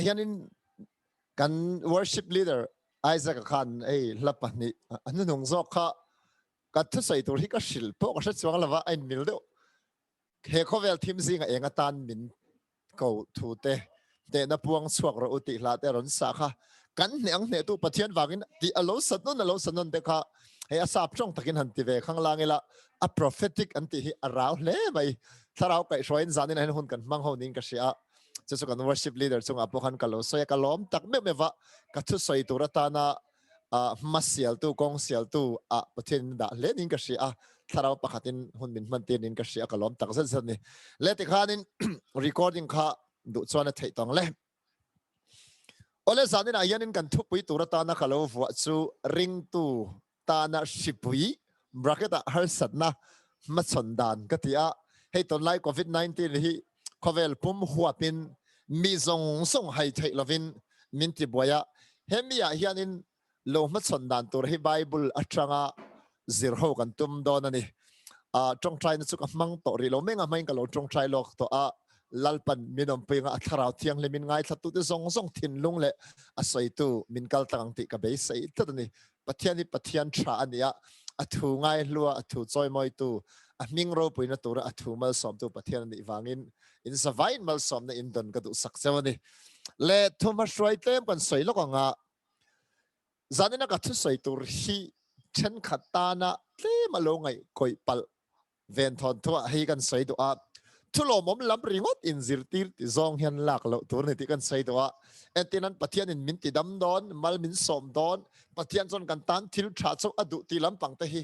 Hianin kan worship leader Isaac khan ei hla pahnih a hnunung zawk kha ka thusawi tur hi ka hrilh pawh ka hre chuang lova a inmil deuh. He khawvel thim zinga eng atan min ko thu te hnehna puang chhuak rawh u tih hla te rawn sa kha kan hneh ang hnehtu Pathian vangin tih a lo sa nun a lo sa nun te kha hei a sap tawng takin han ti ve khang lang ila a prophetic an tih hi a rau hle mai. Thlarau kaihhruaiin zanin ah hian hun kan hmang ho niin ka hria a. Chu chu kan worship leader chungah pawh khan ka lo sawi a, ka lawm tak meuh meuh va, ka thusawi tur atana hma sialtu, kawng sialtu ah Pathian in dah hle niin ka hria a, thlarau pakhatin hun min hman tir niin ka hria a, ka lawm tak zet zet a ni. Le tikhanin recording kha duh chuan a theih tawng le. Awle zaninah hianin kan thupui tur atana ka lo vuah chu ringtu tana hripui bracket ah harsatna hmachhawn dan ka ti a, hei tunlai Covid 19 hi khawvel pum huapin mi zawng zawng hai theih lovin min ti buai a, hemi ah hianin lo hmachhawn dan tur hi Bible atanga zir ho kan tum dawn a ni. Tawngtaina chu ka hmang tawh rih lo meng a, hmain ka lo tawngtai lawk tawh a, Lalpan min awmpui anga a thlarau thianghlim in ngaithlatute zawng zawng thinlung leh a sawitu min kal tlang ang tih ka beisei tlat a ni. Pathian hi Pathian tha a ni a, a thu ngaihlua, a thu chawimawitu, a hming ropuina tura a thu malsawmtu Pathian a nih vangin in zavaiin malsawmna in dawn ka duhsak cheu a ni. Le thumhma hruai tlem kan sawi lawk ang a, zanina ka thusawi tur hi thenkhat tana tlem a lo ngaihkawih palh Venthawn thuah hei kan sawi duh a, thulawmawm lam ringawt inzirtir ti zawng hian lak loh tur a ni tih kan sawi duh a. Entirnan Pathianin min ti dam dawn, mal min sawm dawn, Pathian chuan kan tan thil tha chauh a duh tih lampang te hi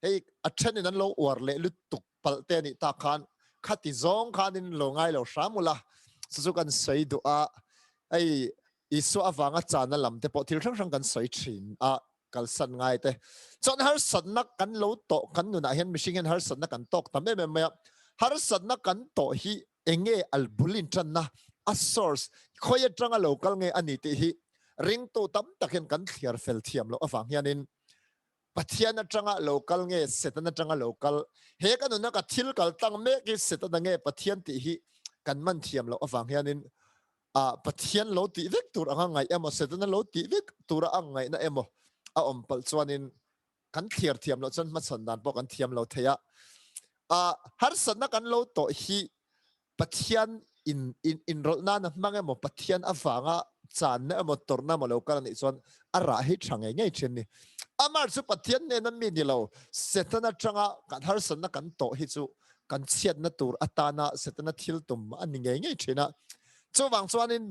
hei a thenin an lo uar leh lutuk palh te a nih tak khan khati zawng khanin lo ngai lo hram ula chu chu kan sawi duh a. Hei Isua avanga chana lam te pawh thil hrang hrang kan sawi thin a. kalsan ngai te chuan harsatna kan lo tawh kan nunah hian mihring hian harsatna kan tawk tam em em mai a harsatna kan tawh hi enge al bul in tanna a source khawi atanga lo kal nge ani tih hi ringtu tam tak hian kan thliar fel thiam loh avang hianin Pathian atanga lo kal nge Satan atanga lo kal he ka nuna ka thil kal tlang mek hi Setana nge Pathian tih hi kan man thiam loh avang hianin ah Pathian lo tih vek tur anga ngaih emaw Setana lo tih vek tura a ngaihna emaw a awm palh chuanin kan thliar thiam loh chuan hmachhawn dan pawh kan thiam lo thei a. Ah harsatna kan lo tawh hi Pathian in in inrawlh nana hmang emaw Pathian avanga channa emaw tawrhna emaw lo kal anih chuan a rah hi tha ngei ngei thin ni. Amah chu Pathian nena mi ni lo Setana tanga kan harsatna kan tawh hi chu kan chhiatna tur atana Setana thil tum a ni ngei ngei thin a. Chuvang chuanin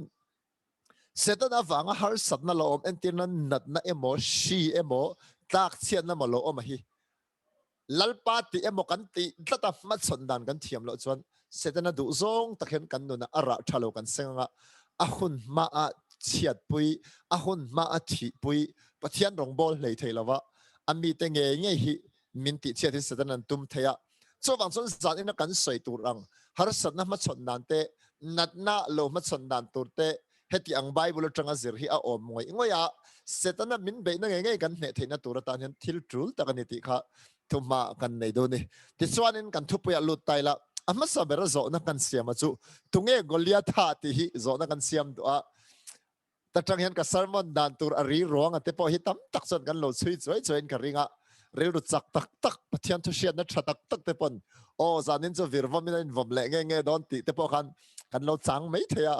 Satan avanga harsatna lo awm entirna natna emaw, hri emaw, tlakchhiatna emaw lo awm a hi Lalpa tih emaw kan tih tlat a hmachhawn dan kan thiam loh chuan Setana duh zawng tak hian kan nunah a rah tha lo kan seng anga a hun hmaah chhiatpui, a hun hmaah thihpui, Pathian rawngbawl hlei thei lova a mite ngei ngei hi min tihchhiat hi Satan an tum thei a. Chuvang chuan zan ina kan sawi tur ang harsatna hmachhawn dan te, natna lo hmachhawn dan tur te heti ang Bible atanga zir hi a awm ngawih ngawih a. Setana min beihna ngei ngei kan hneh theihna tur atan hian thil tul tak a ni tih kha thuhma kan nei dawn a ni. Tichuanin kan thupuiah lut ta ila, a hmasa bera zawhna kan siam a chu tunge Goliatha tih hi zawhna kan siam duh a. Ta tang hian ka sermon dan tur a ri ruang a te pawh hi tam tak chuan kan lo chhui chuai chuaiin ka ring a, rilru chak tak tak, Pathian thu hriatna tha tak tak te pawn aw zanin chu vir vawmin a invawm leh nge nge dawn tih te pawh khan kan lo chang mai thei a,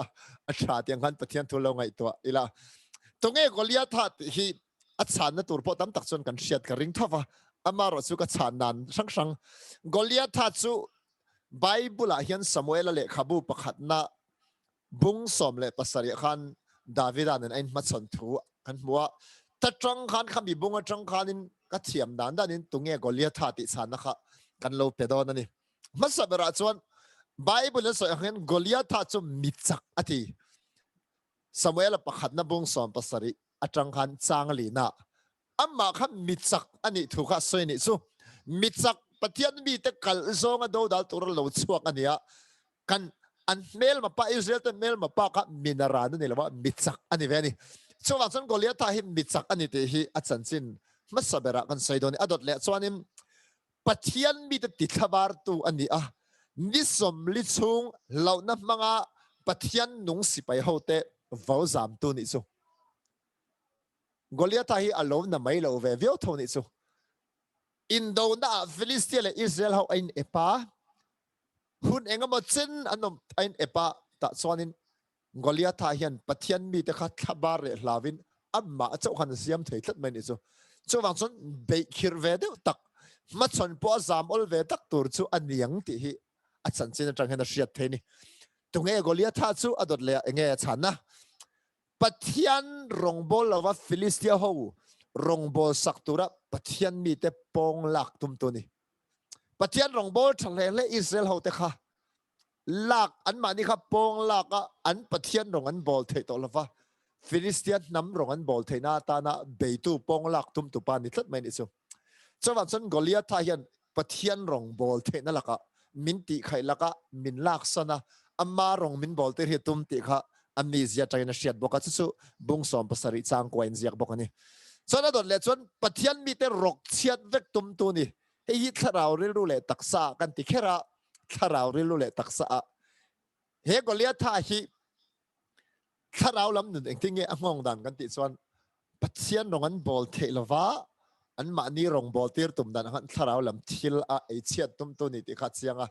a tha tiang khan Pathian thu lo ngaihtuah ila. Tunge Goliatha tih hi a chhanna tur pawh tam tak chuan kan hriat ka ring tho va, amarawh chu ka chhan dan hrang hrang. Goliatha chu Bible ah hian Samuela lehkhabu pakhatna Bung 17 khan Davida nen a inhmachhawn thu kan hmu a. Ta tang khan khami bung atang khanin ka thiam dan danin tunge Goliatha tih chhanna kha kan lo pe dawn a ni. Hmasa berah chuan Bible in sawi ang hian Goliatha chu mi chak a ti. Samuela pakhatna bung 17 atang khan chang lina amah kha mi chak a nih thu kha sawi nih chu. Mi chak Pathian mite kal zawnga dodal tura lo chhuak a ni a. Kan an hmelma pa Israel te hmelma pa kha minaran a ni lo a, mi chak a ni ve a ni. Chuvang chuan Goliatha hi mi chak a ni tih hi a chanchin hmasa berah kan sawi dawn a ni. A dawt leh chuanin Pathian mite tithlabartu a ni a, ni sawmli chhung hlauhna hmanga Pathian nung sipai hote. Vo zamtu nih chu. Goliatha hi a lo na mai lo ve viau tho nih chu. Indona ah Filistia leh Israel ho a in ep a, hun engemaw chen an awm a in ep a, tah chuanin Goliatha hian Pathian mite kha thlabar leh hlauin amah chauh khan a siam thei tlat mai nih chu. Chuvang chuan beih khirh ve deuh tak, hmachhawn pawh a zam awl ve tak tur chu a ni ang tih hi a chanchin atang hian a hriat thei a ni. Tunge Goliatha chu a dawt leh a enge a chhanna? Pathian rawngbawl lova Filistia ho rawngbawl sak tura Pathian mite pawng lak tumtu a ni. Pathian rawngbawl tha hle hle Israel hote kha lak anmahni kha pawng lak a an Pathian rawng an bawl theih tawh lova Filistia hnam rawng an bawl theihna atana beitu pawng lak tumtu pa ni tlat mai nih chu. Chuvang chuan Goliatha hian Pathian rawng bawl theihna lakah min tihkhaih lakah min laksan a, ama rawng min bawl tir hi tum tih kha a mizia atangin a hriat bawk a, chu chu bung 70 changkua in ziak bawk a ni. Chuan a dawt leh chuan Pathian mite rawk chhiat vek tumtu ni. Hei hi thlarau rilru leh taksa ah kan ti kher a, thlarau rilru leh taksa ah he Goliatha hi Thlarau lam nun engtin nge a nghawng dan kan tih chuan Pathian rawng an bawl theih lova anmahni rawng bawl tir tum dan ang thlarau lam thil a ei chhiat tum tu ni tih kha chiang a.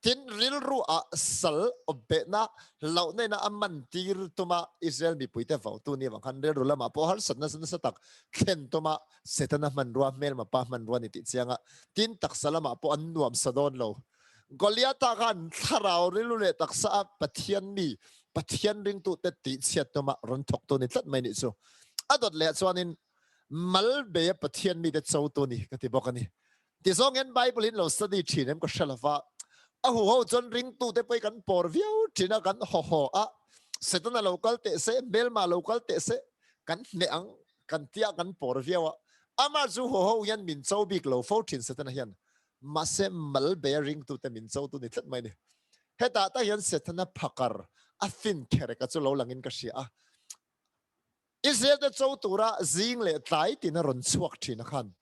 Tin, rilru ah sal awpbehna hlauhna ina a man tir tuma Israel mipuite vautu ni avang khan rilru lamah pawh harsatna nasa tak thlen tuma Setana hmanrua hmelma pa hmanrua ni tih chiang a. Tin, taksa lamah pawh an nuamsa dawn lo. Goliatha khan thlarau rilru leh taksa ah Pathian mi, Pathian ringtute tihchhiat tumah rawn thawktu ni tlat mai nih chu. A dawt leh chuanin mal beia Pathian mite chotu ni ka ti bawk a ni. Tizawng hian Bible in lo study thin em ka hre lova, a huho chuan ringtute pawh hi kan pawr viau thin a, kan haw haw a, Setana lo kal teh se, hmelma lo kal teh se, kan hneh ang kan tia kan pawr viau a, amah chu huho hian min cho bik lo fo thin Setana hian. Mahse mal beia ringtute min chotu ni tlat mai ni. Hetah tak hian Setana phakar a fin khereka chu lo langin ka hria a. Israel-te cho tura zing leh tlai tina rawn chhuak thin a khan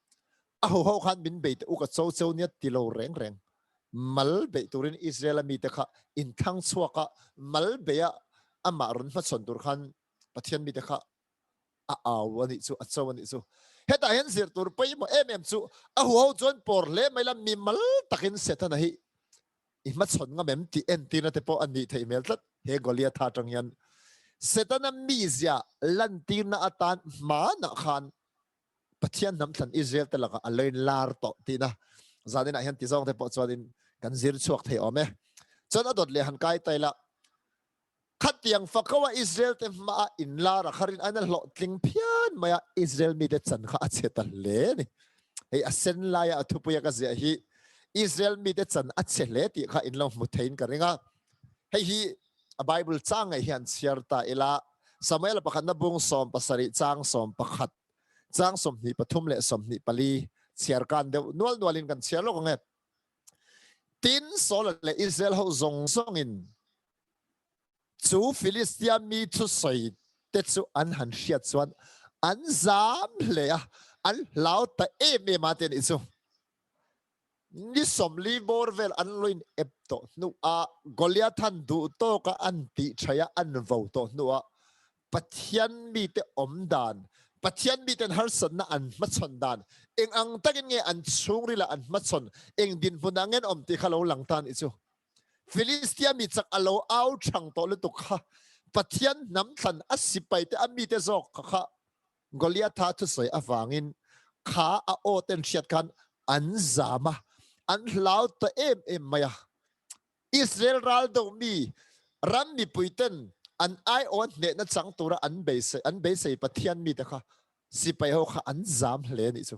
a huho khan min bei teh u ka cho cheu nia ti lo reng reng. Mal beih turin Israel-a mite kha inthlang chhuak a, mal beia amah rawn hmachhawn tur khan Pathian mite kha a au a nih chu, a cho a nih chu. Hetah hian zir tur pawimawh em em chu a huho chuan pawr hle mai la, mi mal takin Setana hi i hmachhawn ngam em tih entirna te pawh a nih theih hmel tlat he Goliatha atang hian. Setana mizia lantirna atan hmanah khan Pathian hnam thlan Israel te lakah a lo inlar tawh tihna zaninah hian ti zawng te pawh chuanin kan zir chhuak thei awm e. Chuan a dawt leh han kai ta ila, Khatiang fakawa Israel te hmaah inlar a kharin ain a hlawhtling phian mai a, Israel mite chan kha a chhe ta hle a ni. Hei a sen laia a thupuia ka ziah hi Israel mite chan a chhe hle tih kha in lo hmu theiin ka ring a. Hei hi a Bible chang ngei hian chhiar ta ila, Samuel pakhatna bung 17 chang 11, chang 23 leh 24 chhiar kan deuh nual nualin kan chhiar lawk ang e. Tin, Saul leh Israel ho zawng zawngin Chu Filistia mi thusawi te chu an han hriat chuan an zam hle a, an hlau ta em em a ti a nih chu. Ni 40 bawr vel an lo in ep tawh hnuah Goliathan duh tawka an tih thaih a an vo tawh hnuah Pathian mite awm dan, Pathian miten harsatna an hmachhawn dan, eng ang takin nge an chhungril ah an hmachhawn, eng dinhmun ah nge an awm tih kha lo lang ta a nih chu. Filistia mi chak a lo au thang tawh lutuk kha Pathian hnam thlan a sipaite a mite zawk kha kha Goliatha thusawi avangin kha a aw ten hriat khan an zam a, an hlau ta em em mai a. Israel ral do mi ram mipui ten an aiawh hnehna chang tura an beisei an beisei Pathian mite kha sipai ho kha an zam hle a nih chu.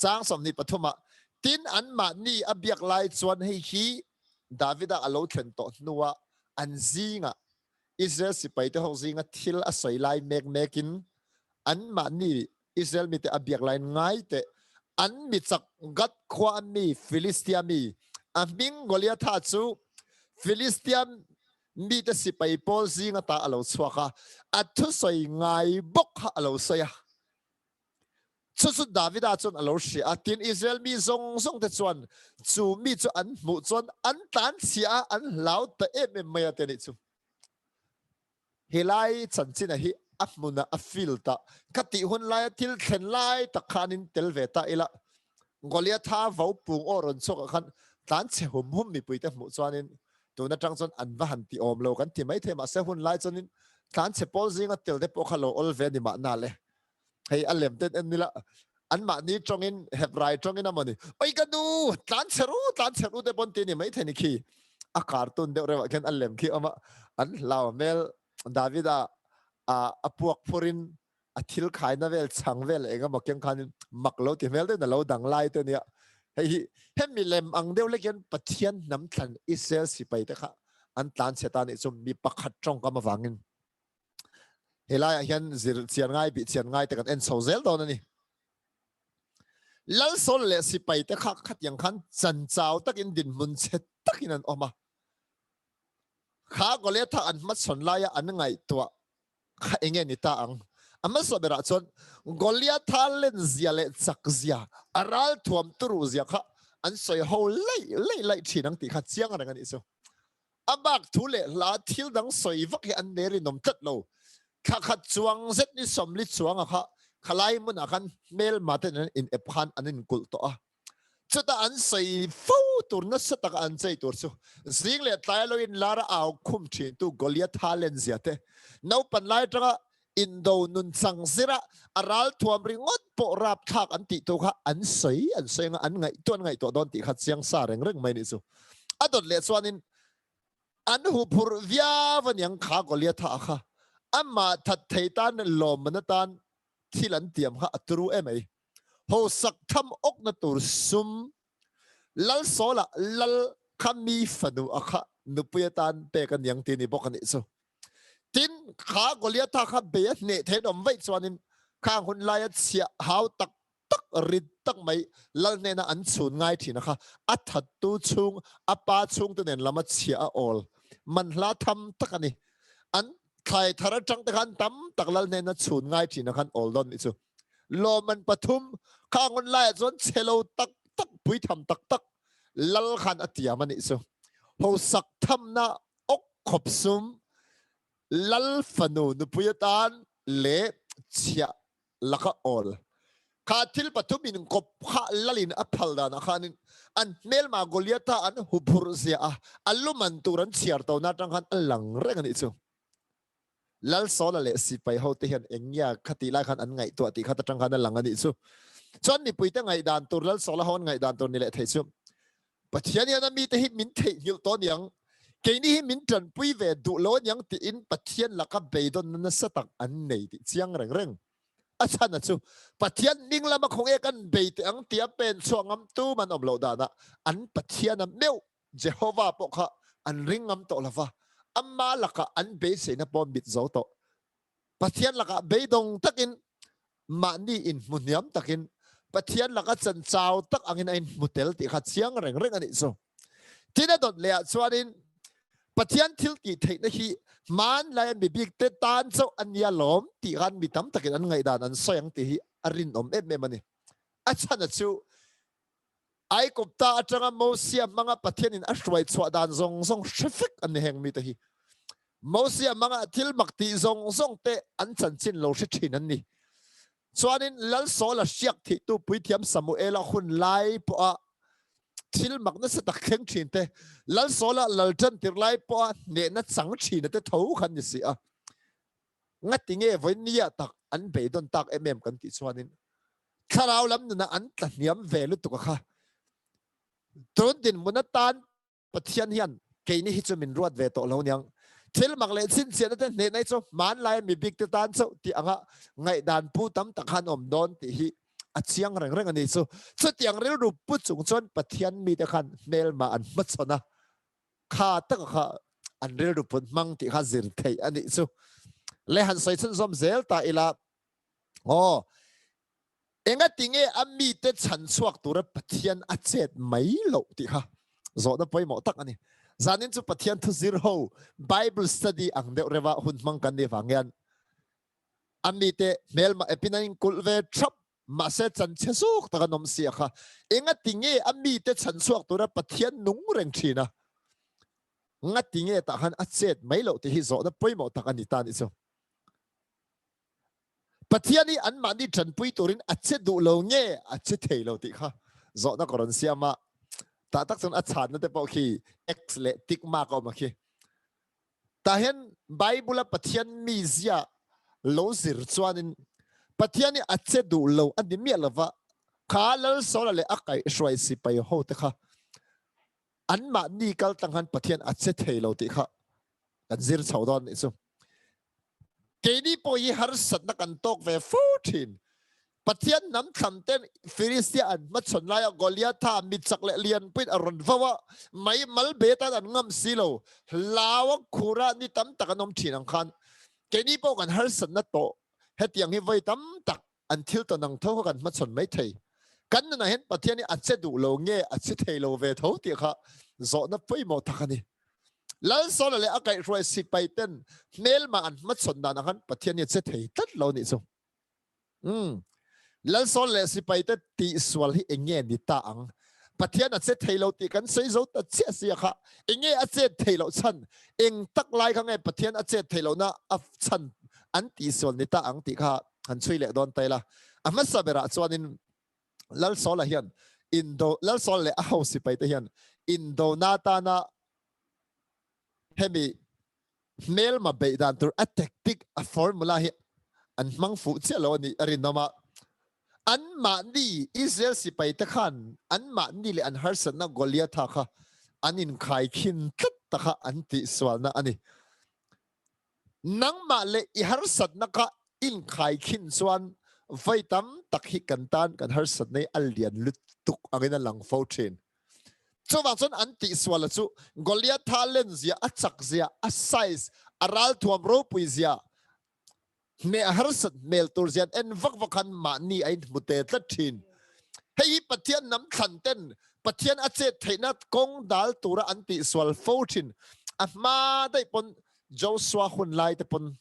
Chang 23 ah, Tin, anmahni a biak lai chuan hei hi Davida a lo thlen tawh hnuah an zingah Israel sipaite ho zinga thil a sawi lai mek mekin anmahni Israel mite a biak laiin ngai teh, an mi chak Gath khua a mi Filistia mi a hming Goliatha chu Filistia mite sipai pawl zinga ta a lo chhuak a, a thusawi ngai bawk kha a lo sawi a. Chu chu Davida chuan a lo hria a, tin Israel mi zawng zawng te chuan chu mi chu an hmuh chuan an tlan chhia a, an hlau ta em em mai a ti a nih chu. Helai chanchina hi a hmuna a field ah ka tih hun laia thil thlen lai tak khanin tel ve ta ila. Goliatha vo pung aw rawn chhuak ah khan tlan chhe hum hum mipuite hmuh chuanin tun atang chuan an va han ti awm lo kan ti maithei mahse hun lai chuanin tlan chhe pawl zinga tel te pawh kha lo awl ve ni mahna le. Hei a lem ten en ila anmahni tawngin Hebrai tawngin a mawni oi ka nu tlan chhe ru tlan chhe ru te pawn ti ni maithei ni khi a cartoon deuh reuh ah khian a lem khi awm a an hlau hmel Davida a puak phurin a thil khaina vel chhang vel eng emaw keng khanin mak lo ti hmel deuhin a lo dang lai te nia hei hi hemi lem ang deuh lek hian Pathian hnam thlan Israel sipai te kha an tlan chhe ta nih chu mi pakhat tawngkam avangin Helaiah hian zir chian ngai bih chian ngai te kan en chho zel dawn a ni. Lalsawl leh sipai te kha khatiang khan chanchau takin dinhmun chhe takin an awm a. Kha Goliatha an hmachhawn laia an ngaihtuah kha enge ni ta ang? A hmasa berah chuan Goliatha len zia leh chak zia, a ralthuam turu zia kha an sawi ho laih laih laih thin ang tih kha chiang reng a nih chu. A bak thu leh hla thil dang sawi vak hi an nei rinawm tlat lo. Thla khat chuang zet ni 40 chuanga kha khalai hmunah khan hmelma ten an in ep khan an inkulh tawh a. Chutah an sawi fo tur nasa taka an chei tur chu zing leh tlai lo in lar a au khum thin tu Goliath Haaland zia te, naupan lai atanga indo nunchang zira a ralthuam ringawt pawh rapthlak an tih tu kha an sawi an sawi anga an ngaihtuah an ngaihtuah dawn tih kha chiang sa reng reng mai nih chu. A dawt leh chuanin an huphurh viau aniang kha Goliatha a kha amah that thei tan lawmman atan thil an tiam kha a turu emai. Hosak tham awkna tur sum Lalsawla lal kha mi fanu a kha nupui atan pek aniang ti ni bawk anih chu. Tin, kha Goliatha kha bei a hneh thein awm vaih chuanin khang hun laia chhiah hau tak tak rit tak mai lal hnena an chhun ngai thin a kha a thattu chhung a pa chhungte nen lama chhiah a awl manhla tham tak a ni. An thlai thar atang te khan tam tak lal hnena chhun ngai thin a khan awl dawn nih chu. Lawmman pathum khang hun laiah chuan chhelo tak tak puitham tak tak lal khan a tiam a nih chu. Hosak thamna ok khawp sum lal fanu nupui atan leh chhiah laka awl. Kha thil pathum in kawp kha lalin a phal danah khanin an hmelma Goliatha an huphurh zia a, a luman tur an chhiar to na atang khan a lang reng a nih chu. Lal Sawla leh sipai hote hian eng nge kha tih lai khan an ngaihtuah tih khat atang khan a lang a nih chu. Chuan mipuite ngaihdan tur Lal Sawla ho an ngaihdan tur ni leh thei chu Pathian hian a mite hi min theihnghilh tawh aniang, keini hi min tanpui ve duh lo aniang tiin Pathian laka beidawnna nasa tak an nei tih chiang reng reng. A chhan a chu Pathian hming lama khawnge kan bei teh ang tia pen chhuah ngam tum an awm loh danah an Pathian a meuh Jehovah pawh kha an ring ngam tawh lova, ama lakah an beiseina pawh mit zo tawh. Pathian lakah beidawng takin mahni inhmu hniam takin Pathian laka chanchau tak angin a inhmu tel tih kha chiang reng reng a nih chu. Tin a dawt lehah chuanin Pathian thil tih theihna hi hmanlai a mi bikte tan chauh a nia lawm tih khan mi tam takin an ngaihdan an sawi ang tih hi a rinawm em em a ni. A chhan a chu Aigupta atanga Mosia hmanga Pathianin a hruai chhuah dan zawng zawng hre vek an ni heng mite hi. Mosia hmanga thil mak tih zawng zawng te an chanchin lo hre thin an ni. Chuanin Lal Saula hriak thihtu puithiam Samuela hun lai pawha thil mak nasa tak thleng thin te, Lal Saula lal tan tir lai pawha hnehna chang thina te tho khan ni si a. Ngati nge vawinia tak an beidawn tak em em kan tih chuanin thlarau lam nunah an tla hniam ve lutuk a kha. Tun dinhmun atan Pathian hian keini hi chu min ruat ve tawh lo niang. Thil mak leh chhinchhiahna te hnehna hi chu hmanlaia mi bik te tan chauh tih anga ngaihdan pu tam tak khan awm dawn tih hi a chiang reng reng a ni chu. Chutiang rilru pu chung chuan Pathian mite khan hmelma an hmachhawn a, kha taka kha an rilru put hmang tih kha zir theih a nih chu. Le han sawi chhunzawm zel ta ila. Aw, engatinge a mite chhan chhuak tura Pathian a chet mai loh tih kha zawhna pawimawh tak a ni. Zanin chu Pathian thu zir ho Bible study ang deuh reuha hun hmang kan nih vang hian a mite hmelma epin an inkulh ve thap mahse chanchhe zawk tak an awm si a kha. Engatinge a mite chhan chhuak tura Pathian nung reng thin a? Ngati nge tah khan a chet mai loh tih hi zawhna pawimawh tak a ni ta nih chu. Pathian hi anmahni ṭanpui turin a che duh lo nge a che thei lo tih kha zawhna ka rawn siam a. Tah tak chuan a chhanna te pawh khi X leh tick mark a awm a khi. Tah hian Bible-a Pathian mizia lo zir chuanin Pathian hi a che duh lo a ni miah lova, kha Lalsawla leh a kaihhruai sipai hote kha anmahni kal tlang khan Pathian a che thei lo tih kha kan zir chho dawn nih chu. Keini pawh hi harsatna kan tawk ve fo thin. Pathian hnam thlam ten Filistia an hmachhawn laia Goliatha mi chak leh lianpuiin a rawn vo a, mai mal be tan an ngam si lo. Hlau a khura ni tam tak an awm thin ang khan keini pawh kan harsatna tawh hetiang hi vawi tam tak an thil tawn ang tho kha kan hmachhawn mai thei. Kan nunah hian Pathian hi a che duh lo nge a che thei lo ve tho tih kha zawhna pawimawh tak a ni. Lalsawla leh a kaihhruai sipai ten hmelma an hmachhawn dan ang khan Pathian hi a che thei tlat lo nih chu. Umm. Lalsawla leh sipai te tihsual hi eng nge ni ta ang? Pathian a che thei lo tih kan sawi zo ta chiah sia kha eng nge a chet theih loh chhan? Eng tak lai kha nge Pathian a chet theih lohna a chhan an tihsual ni ta ang tih kha han chhui leh dawn ta ila. A hmasa berah chuanin Lalsawla hian indo Lalsawla leh a ho sipai te hian indona tana hemi hmelma beih dan tur a tactic a formula hi an hmang fuh chiah lo a nih a rinawm a. Anmahni Israel sipai te khan anmahni leh an harsatna Goliatha kha an inkhaikhin tlat ta kha an tihsualna a ni. Nangmah leh i harsatna kha inkhaikhin chuan vawi tam tak hi kan tan kan harsatna hi a lian lutuk angin a lang fo thin. Chuvang chuan an tihsuala chu Goliatha len zia, a chak zia, a size, a ralthuam ropui zia, hmeh a harsat hmel tur zia an en vak vak khan mahni a inhmu te tlat thin. Hei hi Pathian hnam thlan ten Pathian a chet theihna kawng dal tura an tihsual fo thin. A hma daih pawn Joshua hun lai te pawn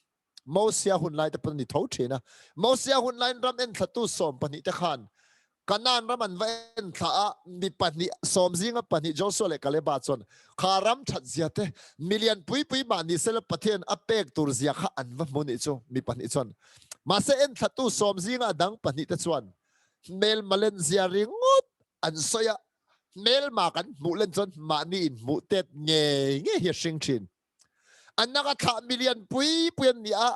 Mosia hun lai te pawn a ni tho thin a. Mosia hun laiin ram enthlatu 12 te khan Kanaan ram an va enthla a, mi pahnih, sawm zinga pahnih Joshua leh Kaleba chuan kha ram that zia te, milian pui pui mah ni sela Pathian a pek tur zia kha an va hmu nih chu, mi pahnih chuan. Mahse enthlatu sawm zinga a dang pahnih te chuan hmelma len zia ringawt an sawi a, hmelma kan hmuh len chuan mahni inhmuh tet ngei ngei hi a hring thin. A naka thlah milian pui pui an ni a,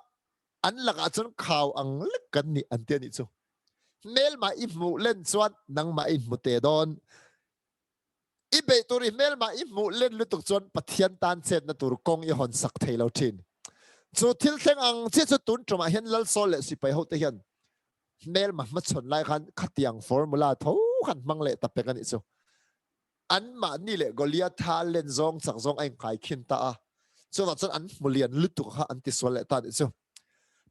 an lakah chuan khau ang lek kan ni an ti a nih chu. Hmelma i hmuh len chuan nangmah i hmu te dawn. I beih tur i hmelma i hmuh len lutuk chuan Pathian tan chetna tur kawng i hawn sak thei lo thin. Chu thil thleng ang chiah chu tun tumah hian Lalsawl leh sipai hote hian hmelma hmachhawn lai khan khatiang formula tho khan hmang leh ta pek a nih chu. Anmahni leh Goliatha len zawng chak zawng a inkhaikhin ta a, chuvang chuan an hmu lian lutuk kha an tisual leh ta nih chu.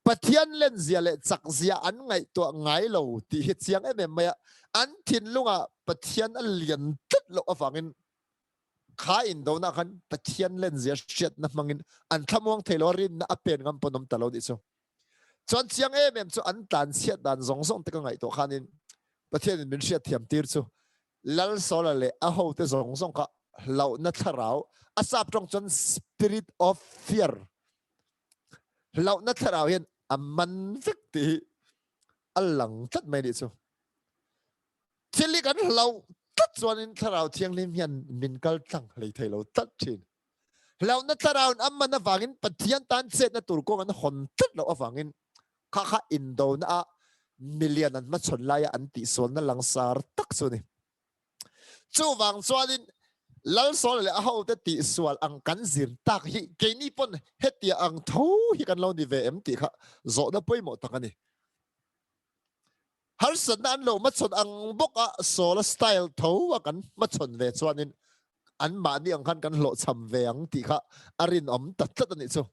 Pathian len zia leh chak zia an ngaihtuah ngai lo tih hi chiang em em mai a, an thinlungah Pathian a lian tlat loh avangin kha indonah khan Pathian len zia hriatna hmangin an thlamuang thei lo a, rinna a pen ngam pawn awm ta lo nih chu. Chuan chiang em em chu an tlanchhiat dan zawng zawng te ka ngaihtuah khanin Pathianin min hriatthiam tir chu Lalsawla leh a hote zawng zawng kha hlauhna thlarau, a sap tawng chuan spirit of fear, hlauhna thlarau hian a man vek tih hi a lang tlat mai nih chu. Thil hi kan hlauh tlat chuanin thlarau thianghlim hian min kal tlang hlei thei lo tlat thin. Hlauhna thlarauin a man avangin Pathian tan chetna tur kawng an hawn tlat loh avangin kha kha indona ah milian an hmachhawn laia an tihsualna langsar tak chu a ni. Chuvang chuanin Lalsawla leh a hote tihsual ang kan zir tak hi keini pawn hetia ang tho hi kan lo ni ve em tih kha zawhna pawimawh tak a ni. Harsatna an lo hmachhawn ang bawk a, Sawla style tho a kan hmachhawn ve chuanin anmahni ang khan kan hlawhchham ve ang tih kha a rinawm ta tlat a nih chu.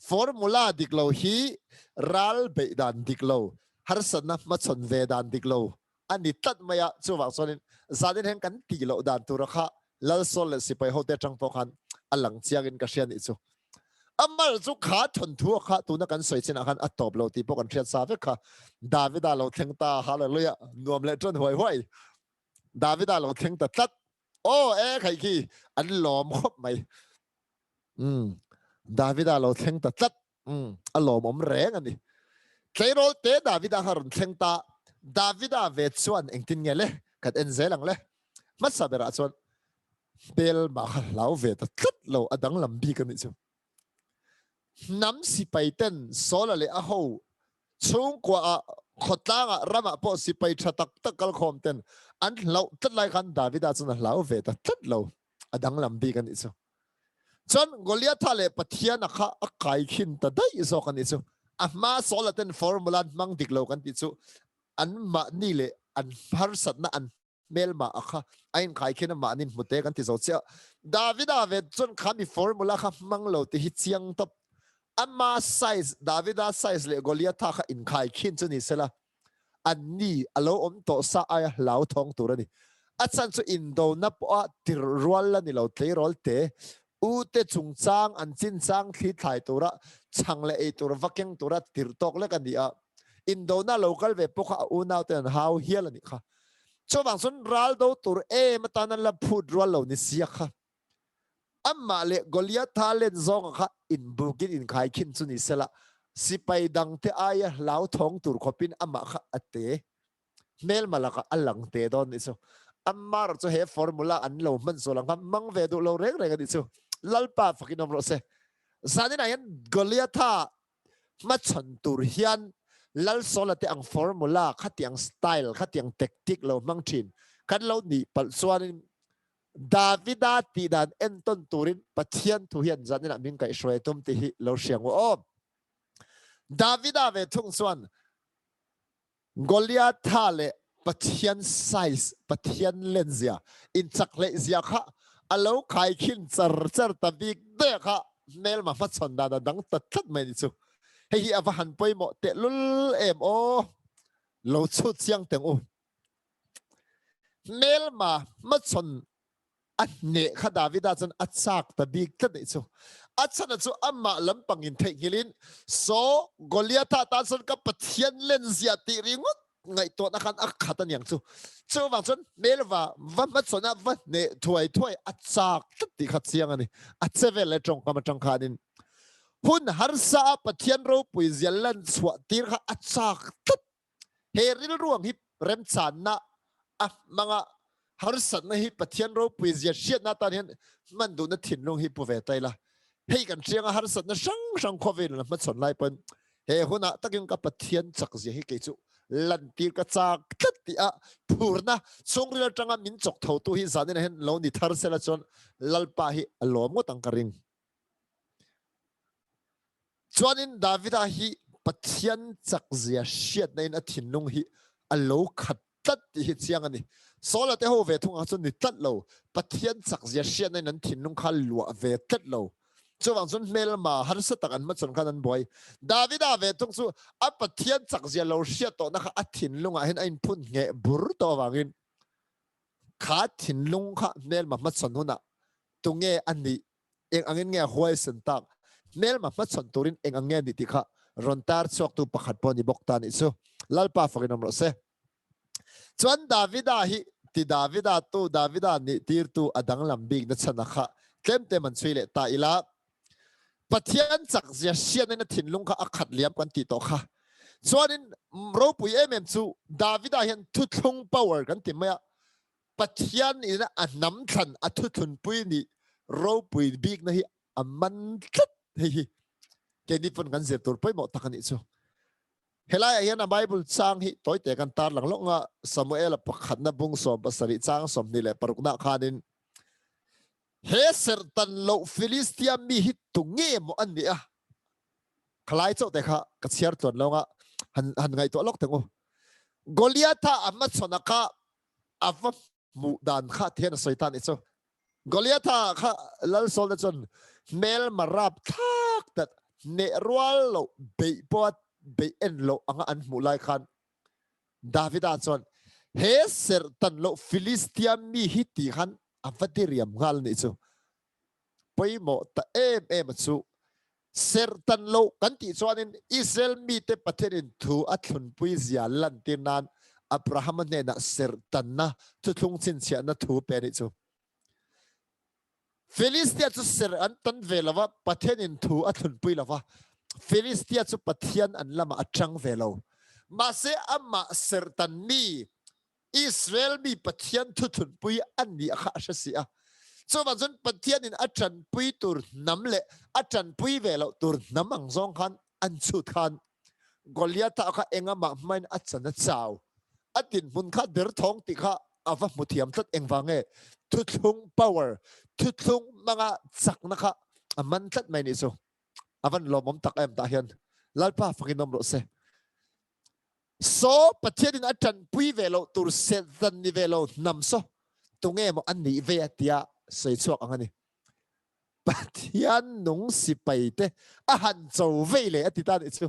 Formula dik lo hi ral beih dan dik lo, harsatna hmachhawn ve dan dik lo a ni tlat mai a, chuvang chuanin zanin hian kan tih loh dan tura kha Lalsawl leh sipai hote atang pawh khan a lang chiangin ka hria nih chu. A mal chu kha thawnthu a kha tuna kan sawi chinah khan a tawp lo tih pawh kan hriat sa vek kha. Davida lo thleng ta, hallelujah, nuam leh ṭan huai huai. Davida lo thleng ta tlat. Aw e khai khi an lawm khawp mai. Umm Davida lo thleng ta tlat. Umm a lawmawm reng a ni. Tleirawl te Davida kha rawn thleng ta. Davida ve chuan engtin nge le? Kan en zel ang le. Hmasa berah chuan hmelma kha hlau ve ta tlat lo a danglam bik a nih chu. Hnam sipai ten Saula leh a ho chhungkua ah khawtlang ah ram ah pawh sipai tha tak tak kalkhawm ten an hlauh tlat lai khan Davida chuan a hlau ve ta tlat lo a danglam bik a nih chu. Chuan Goliatha leh Pathiana kha a kai khin ta daih zawk a nih chu. A hma Saula ten formula an hmang dik lo kan tih chu an mahni leh an harsatna an hmelmah a kha a inkhai khin a mahni hmute kan ti zo chiah. Davida ve chuan kha mi formula kha hmang lo ti hi chiang tawp. Ama size, Davida size leh Goliatha kha inkhai khin chu ni sela anni a lo awm tawh sa aia hlauthawng tur a ni. A chhan chu indona pawha tirh rual la ni lo tleirawl te, u te chungchang an chinchang thli thlai tura chhang leh ei tur va keng tura tirh tawk lek a ni a. Indona lo kal ve pawh kha a unau ten an hau hial a nih kha. Chuvang chuan ral do tur em atan an la phut rual lo ni sia kha. Amah leh Goliatha len zawnga kha inbukin inkhaikhin chu ni sela, sipai dangte aia hlauthawng tur khawpin amah kha a te hmelma lakah a lang te dawn nih chu. Amah erawh chu he formula an lo hman sual ang kha hmang ve duh lo reng reng a nih chu. Lalpa fakin awm rawh se. Zaninah hian Goliatha hmachhawn tur hian Lalsawla te ang formula, khatiang style, khatiang tactic lo hmang thin kan lo nih palh chuanin Davida tih dan entawn turin Pathian thu hian zaninah min kaihhruai tum tih hi lo hria ngu aw. Davida ve thung chuan Goliatha leh Pathian size, Pathian lenzia, inchak hleih zia kha a lo khaikhin char char ta bik daih kha hmelma hmachhawn dan a dang ta tlat mai ni chu. Hei hi a va han pawimawh tehlul em aw. Lo chhut chiang teng u. Hmelma hmachhawn a hneh kha Davida chuan a chak ta bik tlat nih chu. A chhan chu amah lampang in theihnghilh in so Goliatha tan chuan ka Pathian len zia tih ringawt ngaihtuahna khan a khat aniang chu. Chuvang chuan hmelva va hmachhawn a va hneh thuai thuai a chak tlat tih kha chiang a ni. A che vel leh tawngkam atang khanin hun harsa a Pathian ropui zia lan chhuah tir kha a chak tlat. He rilruang hi remchanna a hmanga harsatna hi Pathian ropui zia hriatna atan hian hman duhna thinlung hi pu ve ta ila. Hei kan hrianga harsatna hrang hrang khawvel in a hmachhawn lai pawn he hunah takin ka Pathian chak zia hi kei chu lantir ka chak tlat tih a phurna chhungril atanga min chawk thotu hi zanin ah hian lo ni thar sela chuan Lalpa hi a lawm ngawt ang ka ring. Chuanin Davida hi Pathian chakzia hriatna in a thinlung hi a lo khat tlat tih hi chiang a ni. Saula te ho ve thung ah chuan ni tlat lo. Pathian chakzia hriatna in an thinlung kha luah ve tlat lo. Chuvang chuan hmelma harsa tak an hmachhawn khan an buai. Davida ve thung chu a Pathian chakzia lo hriat tawhna kha a thinlung ah hian a inphun ngheh bur tawh avangin kha thinlung kha hmelma hmachhawn hunah tunge a nih eng angin nge a huaisen tak, hmelma hmachhawn turin eng ang nge a nih tih kha rawn tar chhuaktu pakhat pawh a ni bawk ta nih chu. Lalpa fakin awm rawh se. Chuan Davida hi ti Davida tu Davida nih tirtu a danglam bik na chhan a kha tlemte man chhui leh ta ila. Pathian chak zia hriatna in a thinlung kha a khat liam kan tih tawh kha. Chuanin ropui em em chu Davida hian thuthlung power kan ti mai a. Pathian in a hnam thlan a thuthlunpui nih ropui bikna hi a man tlat hei hi keini pawn kan zir tur pawimawh tak a nih chu. Helai ah hian a Bible chang hi tawite kan tar lang lawk nga Samuel-a pakhatna bung 17 chang 26 na khanin he serhtan loh Filistia mi hi tu nge maw an nih a khalai chauh te kha ka chhiar tluan lo nga han han ngaihtuah lawk teng u. Goliatha a hmachhawn a kha a va hmuh dan kha thian a sawi ta nih chu. Goliatha kha lal Saul te chuan hmelma rap thlak tak hneh rual loh beih pawha beih en loh anga an hmuh lai khan Davida chuan he serhtan loh Filistia mi hi ti khan a va diriam nghal nih chu. Pawimawh ta em em a chu. Serhtan loh kan tih chuanin Israel mite Pathianin thu a thlunpui zia lantir nan Abrahama hnenah serhtanna thuthlung chhinchhiahna thu pe a nih chu. Filistia chu serh an tan ve lo va, Pathianin thu a thlunpui lo va, Filistia chu Pathian an lamah a ṭang ve lo. Mahse, amah serh tan mi Israel mi Pathian thuthlunpui a nih kha a hre si a. Chuvang chuan Pathianin a ṭanpui tur hnam leh a ṭanpui ve loh tur hnam ang zawng khan an chhut khan Goliatha kha engamah hmain a chan a chau. A dinhmun kha derthawng tih kha a va hmu thiam tlat engvang nge thuthlung power, thuthlung hmanga chakna kha a man tlat mai nih chu. A van lawmawm tak em tah hian Lalpa fakin awm rawh se. Saw Pathianin a ṭanpui ve loh tur Satan ni ve lo hnam saw tunge maw a nih ve a tia sawi chhuak ang a ni. Pathian nung sipai te a han cho vei leh a ti ta nih chu.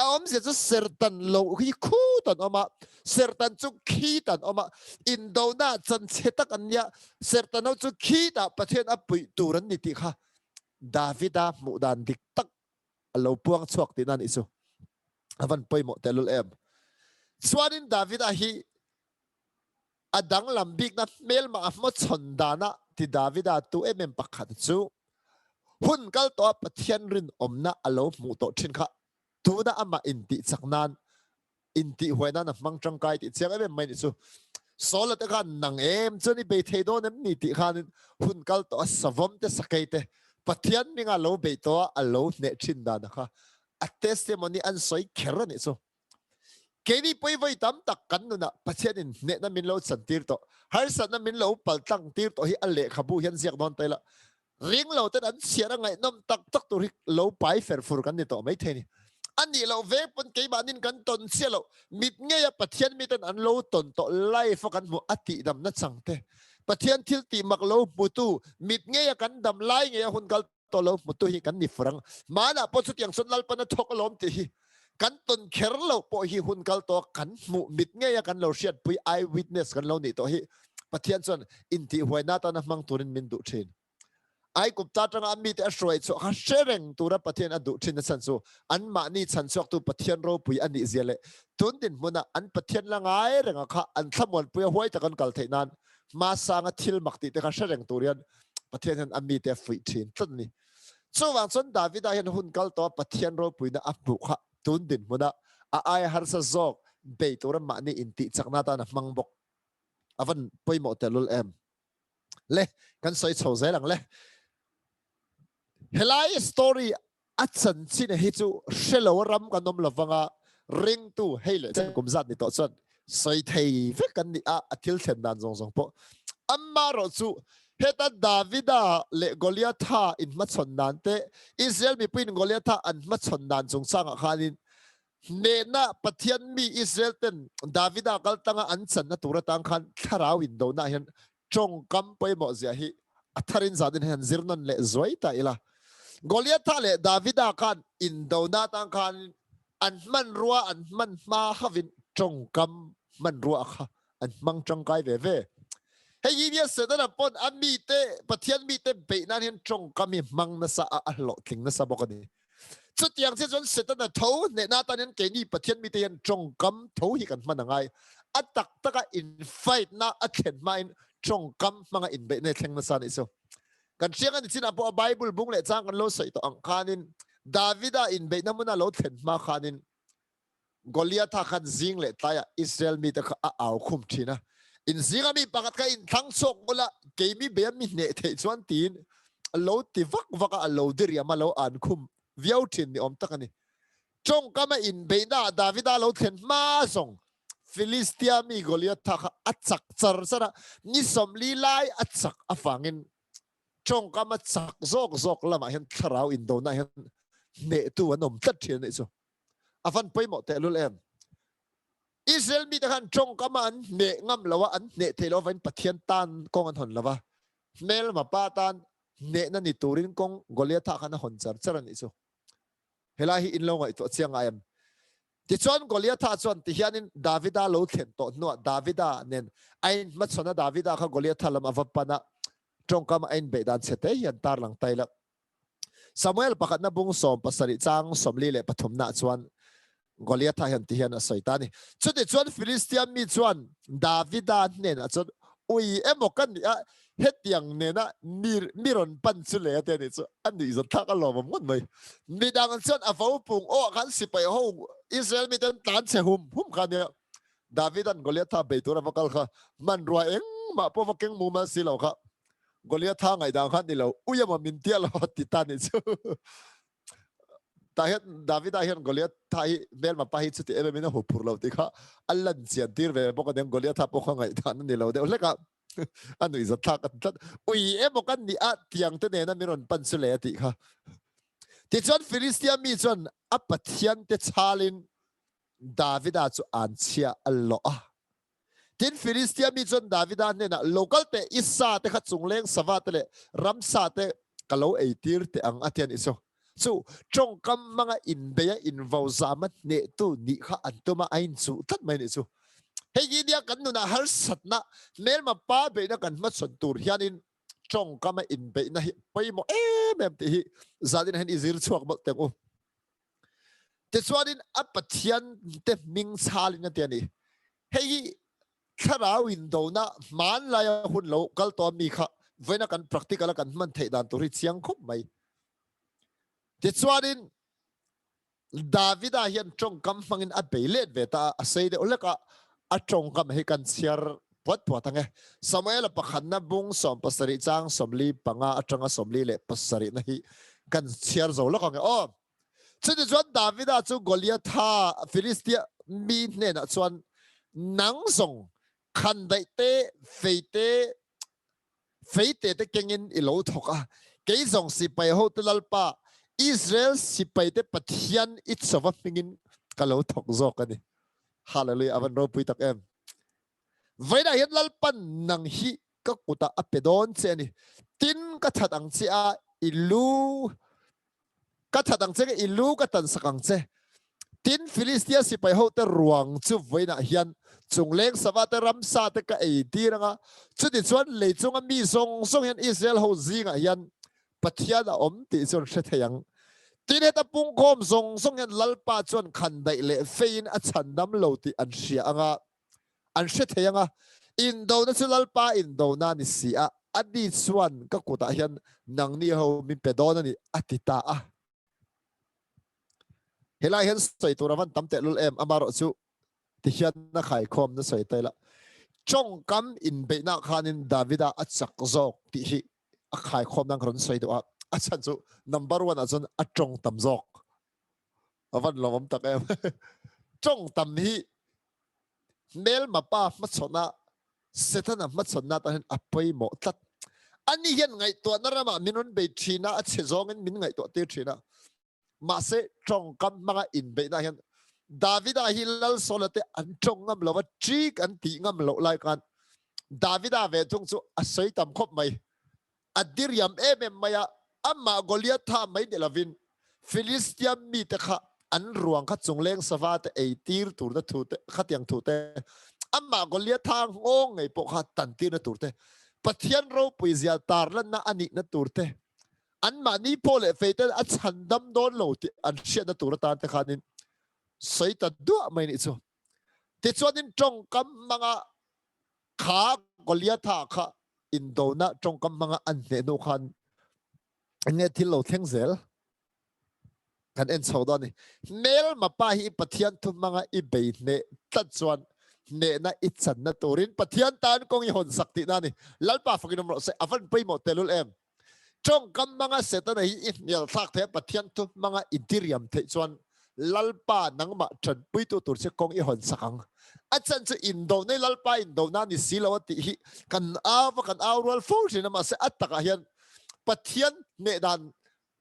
A awmzia chu sertan lo hi khut an awm a, sertan chu khit an awm a, indona chanchhe tak an nia, sertan ho chu khitah Pathian a puih tur an ni tih kha Davida hmuh dan dik tak a lo puang chhuak tihna nih chu. A van pawimawh tehlul em. Chuanin Davida hi A danglam bikna hmelmah a hmachhawn danah ti Davida tu em em pakhat chu hun kal tawha Pathian rinawmna a lo hmuh tawh thin kha tuna amah intih chak nan intihhuai nan a hmang tangkai tih chiang em em mai nih chu. Saula te khan nang em chuan i bei thei dawn em ni tih khanin hun kal tawha savawm te sakei te Pathian hminga lo bei tawha a lo hneh thin dan kha a testimony an sawi kher a nih chu. Keini pawi vawi tam tak kan nunah Pathianin hnehna min lo chantir tawh, harsatna min lo paltlang tir tawh hi a lehkhabu hian ziak dawn ta ila, ring lo ten an chhiar a ngaihnawm tak tak tur hi lo pai fer fur kan ni tawh mai thei a ni. A nih loh vek pawn keimahnin kan tawn chiah loh, mit ngeia Pathian miten an lo tawn tawh life a kan hmuh a tihdamna chang te, Pathian thil tih mak lo hmutu, mit ngeia kan dam lai ngeia hun kal tawh lo hmutu hi kan ni fur ang. Hmanah pawh chutiang chuan Lalpan a thawk alawm tih hi kan tawn kher lo pawh hi hun kal tawh kan hmuh mit ngeia kan lo hriatpui eye witness kan lo nih tawh hi Pathian chuan intihhuaina atana hmang turin min duh thin. Aigupta atanga a mite a hruai chhuah kha hre reng tura Pathian a duh thin a chhan chu anmahni chhanchhuaktu Pathian ropui a nih zia leh tun dinhmuna an Pathian la ngai renga kha an thlamuanpuia huai tak an kal theih nan hmasanga thil mak tih te kha hre reng tur hian Pathian hian a mite a fuih thin tlat a ni. Chuvang chuan Davida hian hun kal tawha Pathian ropuina a hmuh kha tun dinhmuna a aia harsa zawk bei tura mahni intih chakna atan a hmang bawk. A van pawimawh tehlul em. Le, kan sawi chho zel ang le. Helai story A chanchin hi chu hre lo ram kan awm lovang a, ringtu hei leh chen kum zat ni tawh chuan sawi thei vek kan ni a, a thil thlen dan zawng zawng pawh. Amaherawh chu heta Davida leh Goliatha inhmachhawn dan te, Israel mipuiin Goliatha an hmachhawn dan chungchangah khanin hnehna Pathian mi Israel ten Davida kaltanga an channa tur atang khan thlarau indona hian tawngkam pawimawh zia hi a tharin zanin hian zir nawn leh zuai ta ila. Goliatha leh Davida khan indona atang khan an hmanrua an hman hma hovin tawngkam hmanrua kha an hmang tangkai ve ve. Hei hi nia Setana pawn a mite Pathian mite beih nan hian tawngkam hi hmang nasa a a hlawhtling nasa bawk a ni. Chutiang chiah chuan Setana tho hnehna atan hian keini Pathian mite hian tawngkam tho hi kan hman a ngai. A tak taka in fight na a thlen hmain tawngkam hmanga inbeihna hi thleng nasa a nih chu. Kan hriang a ni chinah pawh a Bible bung leh chang kan lo sawi tawh ang khanin Davida inbeihna hmuna lo thlen hma khanin Goliatha khan zing leh tlaiah Israel mite kha a au khum thin a, In zinga mi pakhat kha in thlang chhuak ula, keimi beia mi hneh theih chuan tiin a lo ti vak vak a, a lo diriam a, lo an khum viau thin ni awm tak a ni. Tawngkama inbeihnaah Davida lo thlen hma zawng Filistia mi Goliatha kha a chak char char a, ni 40 lai a chak avangin tawngkama chak zawk zawk lamah hian thlarau indona hian hnehtu an awm tlat thin a nih chu. A van pawimawh tehlul em. Israel mite khan tawngkama an hneh ngam lo a, an hneh thei lo avain Pathian tan kawng an hawn lo va. Hmelma pa tan hnehna ni turin kawng Goliatha khan a hawn char char a nih chu. Helai hi in lo ngaihtuah chiang ngai em? Tichuan Goliatha chuan tihianin Davida lo thlen tawh hnuah Davida nen a inhmachhawn a, Davida kha Goliatha lam a va pan a, tawngkama a inbeih dan chhe te hi an tarlang ta ila. Samuel pakhatna bung 17 chang 43 nah chuan Goliatha hian ti hian a sawi ta a ni. Chuti chuan Filistia mi chuan Davida hnenah chuan, Ui emaw ka nih a, Hetiang nena mi mi rawn pan chu le a ti a nih chu a nuihzat thlak a lawmawm ngawt mai. Midang chuan a vo pung aw ah khan sipai ho Israel mite an tlan chhe hum hum kha ania. Davida'n Goliatha bei tur a va kal kha hmanrua engmah pawh va keng mumal si lo kha Goliatha ngaihdan kha ni lo ui emaw min tia lo a ti ta nih chu. Tah hian Davida hian Goliatha hi hmelma pa hi chuti em em in a huphurh lo tih kha a lan chian tir ve bawk a niang Goliatha pawh kha ngaihdan a ni lo deuh hlek a. A nuih zat thlak a ti tlat. Ui emaw kan nih a tiang te nena min rawn pan chu le a tih kha. Tichuan Filistia mi chuan a pathian te chhalin Davida chu an chhia a lawh a. Tin Filistia mi chuan Davida hnenah lo kal teh i sa te kha chungleng sava te leh ramsa te ka lo ei tir teh ang a ti a nih chu. Chu tawngkam hmanga inbeia invo zama hnehtu nih kha an tum a, a inchuh tlat mai nih chu. Hei hi nia kan nunah harsatna, hmelma pa beihna kan hmachhawn tur hianin tawngkama inbeihna hi pawimawh em em tih hi zanin hian i zir chhuak mawlh teh ang u. Tichuanin a Pathian te hming chhalin a ti a ni. Hei hi thlarau indona hmanlaia hun lo kal tawh mi kha vawiina kan practical a kan hman theih dan tur hi chiang khawp mai. Tichuanin Davida hian tawngkam hmangin a bei let ve ta a, a sei deuh hlek a, a tawngkam hi kan chhiar puat puat ang e. Samuela pakhatna bung 17 chang 45 atanga 47 na hi kan chhiar zo lawk ang e aw. Chutichuan Davida chu Goliatha Filistia mi hnenah chuan nang zawng khandaih te, fei te, feite te kengin i lo thawk a, kei zawng sipai hote Lalpa, Israel sipaite Pathian i chauva hmingin ka lo thawk zawk a ni. Hallelujah, a van ropui tak em. Vawiinah hian Lalpan nang hi ka kutah a pe dawn che a ni. Tin, ka that ang che a, i lu ka that ang che i lu ka tan sak ang che. Tin, Filistia sipai hote ruang chu vawiinah hian chungleng sava te ramsa te ka ei tir ang a, chutichuan lei chunga mi zawng zawng hian Israel ho zingah hian Pathian a awm tih chu an hre thei ang. Tin, heta pungkhawm zawng zawng hian Lalpa chuan khandaih leh feiin a chhandam lo tih an hria ang a, an hre thei ang a, indona chu Lalpa indona a ni si a, ani chuan ka kutah hian nangni ho min pe dawn a ni, a ti ta a. Helai hian sawi tur a van tam tehlul em, amarawh chu tihian a khaikhawm na sawi ta ila, tawngkam inbeihna khanin Davida a chak zawk tih hi a khaikhawm nan ka rawn sawi duh a, a chhan chu number one ah chuan a tawng tam zawk. A van lawmawm tak em. Tawng tam hi hmelma pa hmachhawn a Setana hmachhawnna atan hian a pawimawh tlat. Ani hian ngaihtuahna ramah min rawn bei thin a, a chhe zawngin min ngaihtuah tir thin a. Mahse, tawngkam hmanga inbeihna hian Davida hi Lal Saula te an tawng ngam lo va, ṭik an tih ngam loh lai khan Davida ve thung chu a sawi tam khawp mai. A diriam em em mai a, amah Goliatha mai ni lovin Filistia mite kha an ruang kha chungleng sava te ei tir turna thu te, khatiang thu te, amah Goliatha nghawng ngei pawh kha tan tirna tur te, Pathian ropui zia tarlanna a nihna tur te, anmahni pawh leh fei ten a chhandam dawn lo tih an hriatna tur atan te khanin sawi ta duah mai nih chu. Tichuanin tawngkam hmanga kha Goliatha kha indona tawngkam hmanga an hneh hnu khan enge thil lo thleng zel kan en chho dawn ni. Hmelma pa hi Pathian thu hmanga i bei hneh tlat chuan hnehna i channa turin Pathian tan kawng i hawn sak tihna a ni. Lalpa fakin awm rawh se, a van pawimawh tehlul em. Tawngkam hmanga Setana hi i hnial thlak theih a, Pathian thu hmanga i diriam theih chuan Lalpa nangmah tanpuitu tur che kawng i hawn sak ang. A chan chu indo nei Lalpa indona ni si lo a tih hi kan au va kan au rual fo thin a, mahse a takah hian Pathian hneh dan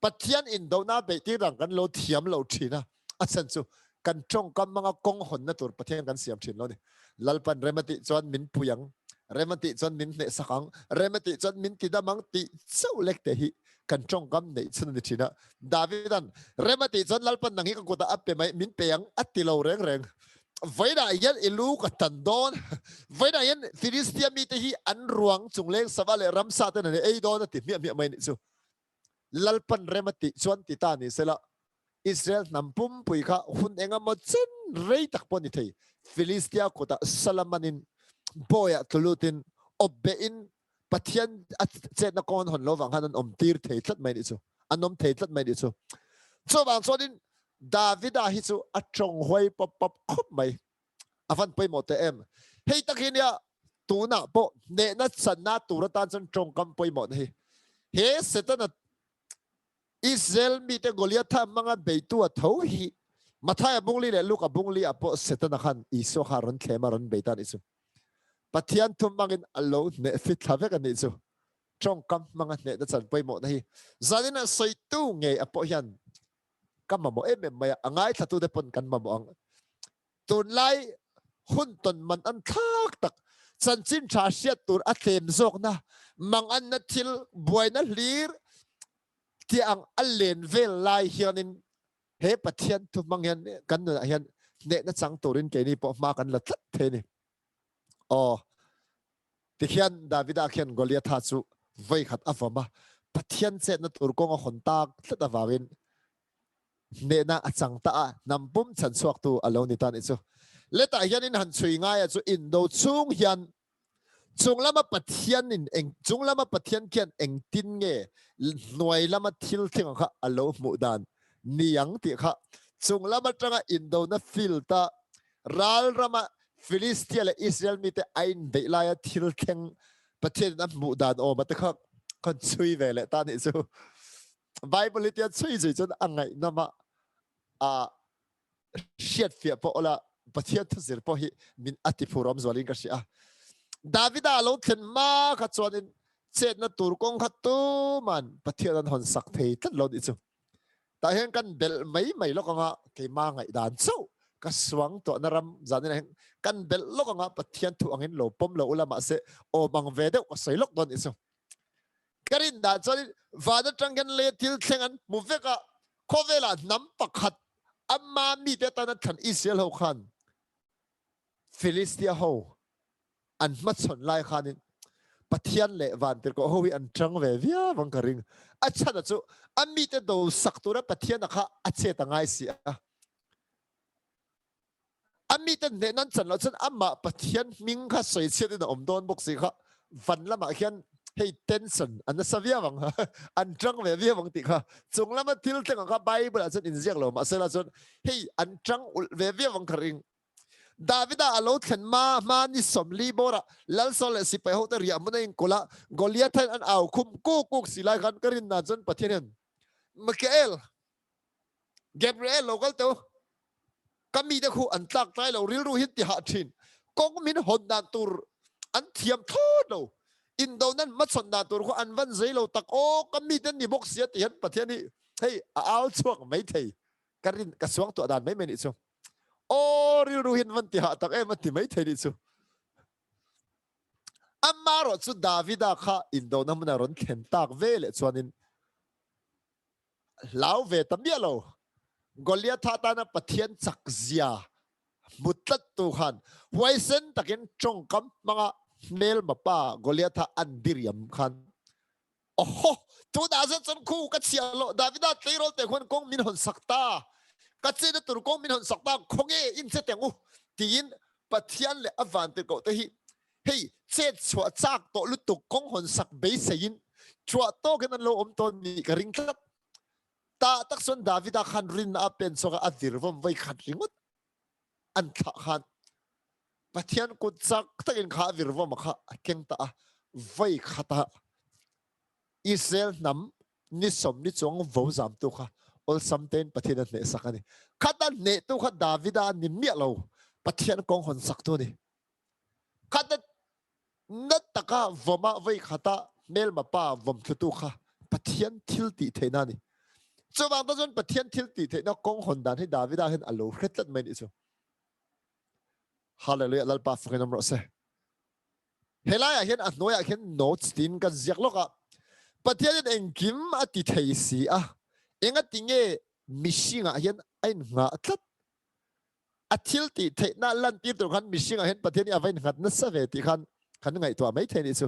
Pathian indona beih tir dan kan lo thiam lo thin a, a chhan chu kan tawngkam hmanga kawng hawnna tur Pathian kan siam thin lo ni. Lalpan rem a tih chuan min pui ang, rem a tih chuan min hnehsak ang, rem a tih chuan min tidam ang tih chauh lek te hi kan tawngkam neih chhun a ni thin a. Davidan rem a tih chuan Lalpan nang hi ka kutah a pe mai, min pe ang a ti lo reng reng. Vawiinah hian i lu ka tan dawn, vawiinah hian Filistia mite hi an ruang chungleng sava leh ramsa ten an ei dawn a ti hmiah hmiah mai a nih chu. Lalpan rem a tih chuan ti ta ni sela, Israel hnam pumpui kha hun engemaw chen rei tak pawh ni thei, Filistia kutah Salamanin bawiah tlu lutin awp behin. Pathian a chetna kawng an hawn lo vang khan an awm tir thei tlat mai nih chu. An awm thei tlat mai nih chu. Chuvang chuanin Davida hi chu a tawng huai pawp pawp khawp mai. A van pawimawh teh em. Hei tak hi nia tunah pawh hnehna channa tur atan chuan tawngkam pawimawhna hi. He Setana Israel mite Goliatha hmanga beitu a tho hi Mathaia bungli leh Luka bungli ah pawh Setana khan Isua kha a rawn thlem a rawn bei ta a nih chu. Pathian thu hmangin a lo hneh fit thla vek a nih chu. Tawngkam hmanga hnehna chan pawimawhna hi zanin a sawitu ngei a pawh hian ka mamawh em em mai a, a ngaithlatute pawn kan mamawh ang. Tunlai hun tawn man an thlak tak chanchin tha hriat tur a tlem zawkna manganna thil buaina hlir tia ang a len vel lai hianin he Pathian thu hmang hian kan nunah hian hnehna chang turin keini pawh hma kan la tlat thei a ni. Aw, tikhian Davida khian Goliatha chu voi khat a vawm a, Pathian chetna tur kawng a hawn tak tlat avangin hnehna a chang ta a, hnam pum chhanchhuaktu a lo ni ta nih chu. Letah hian in han chhui ngai a chu indo chung hian chung lama Pathian in eng chung lama Pathian khian engtin nge hnuai lama thil thleng kha a lo hmuh dan ni ang tih kha chung lam atanga indona field a ral rama Philistia leh Israel mite a inbeih laia thil thleng Pathian in a hmuh dan awm a te kha kan chhui ve leh ta nih chu. Bible hi tia chhui zui chuan a ngaihnawm a, a hriat fiah pawh awla Pathian thu zir pawh hi min a ti phur awm zualin ka hria a. Davida a lo thlen hma kha chuanin chetna tur kawng kha tuman Pathian an hawn sak thei tlat lo nih chu. Tah hian kan belh mai mai lawk anga keima ngaihdan chauh ka suang tuahna ram zanin ah hian kan belh lawk anga Pathian thu angin lo pawm lo ula mahse awm ang ve deuh ka sawi lawk dawn nih chu. Ka rin dan chuanin van atang hian lei thil thleng an hmu vek a, khawvelah hnam pakhat ama mite atana thlan Israel ho khan Philistia ho an hmachhawn lai khanin Pathian leh vantirhkoh ho hi an tang ve viau ang ka ring. A chhan chu a mite do sak tura Pathian a kha a chet a ngai si a. A mite hneh nan chan loh chuan amah Pathian hming kha sawi chhiat in a awm dawn bawk si kha van lamah khian hei tension a nasa viau ang an tang ve viau ang tih kha chung lama thil thleng ang kha Bible ah chuan inziak lo mahse la chuan hei an tang ulh ve viau ang ka ring. Davida a lo thlen hma hma ni 40 bawrah Lal Saul leh sipai hote riah hmun a inkulh a, Goliath hian an au khum kuk kuk si lai khan ka rin dan chuan Pathian hian Mikael Gabriel lo kal teu ka mite khu an tlak tlai lo rilru hin ti hah thin kawng min hawn dan tur an thiam thlawt lo indo nan hmachhawn dan tur khu an van zei lo tak aw ka mite ni bawk sia ti hian Pathian hi hei a au chhuak mai thei ka rin ka suang tuah dan mai mai nih chu aw rilru hin van ti hah tak em a ti mai thei nih chu amarawh chu Davida kha indona hmuna rawn thlen tak ve leh chuanin Hlau ve ta miah lo. Goliatha tana Pathian chak zia hmu tlattu khan huaisen takin tawngkam hmanga hmelma pa Goliatha an diriam khan Oho! Tunah zet chuan khu ka chhiah loh Davida tleirawl te khuan kawng min hawn sak ta. Ka chenna tur kawng min hawn sak ta khawnge in che teng u tiin Pathian leh a vantirhkoh te hi Hei chet chhuah chak tawh lutuk kawng hawn sak beiseiin chhuah tawkin an lo awm tawn nih ka ring tlat. Tah tak chuan Davida khan rinna a pen chhuak a, a virvawm voi khat ringawt an thlah khan Pathian kut chak takin kha a virvawm a kha a keng ta a, voi khatah Israel hnam ni 40 chuang vo zamtu kha awlsam tein Pathian a hnehsak a ni. Khat a hnehtu kha Davida a ni miah lo, Pathian kawng hawn saktu a ni. Khat na taka vawm ah voi khat ah hmelma pa vawm thlutu kha Pathian thil tih theihna a ni. Chuvang ta chuan Pathian thil tih theihna kawng hawn dan hi Davida hian a lo hre tlat mai nih chu. Hallelujah Lalpa fakin awm rawh se. Helai ah hian a hnuai ah khian notes tiin kan ziak lawk a. Pathian hian engkim a ti thei si a, engati nge mihring ah hian a inngah tlat? A thil tih theihna lantir tur khan mihringah hian Pathian hi a va innghat nasa ve tih khan kan ngaihtuah mai thei nih chu.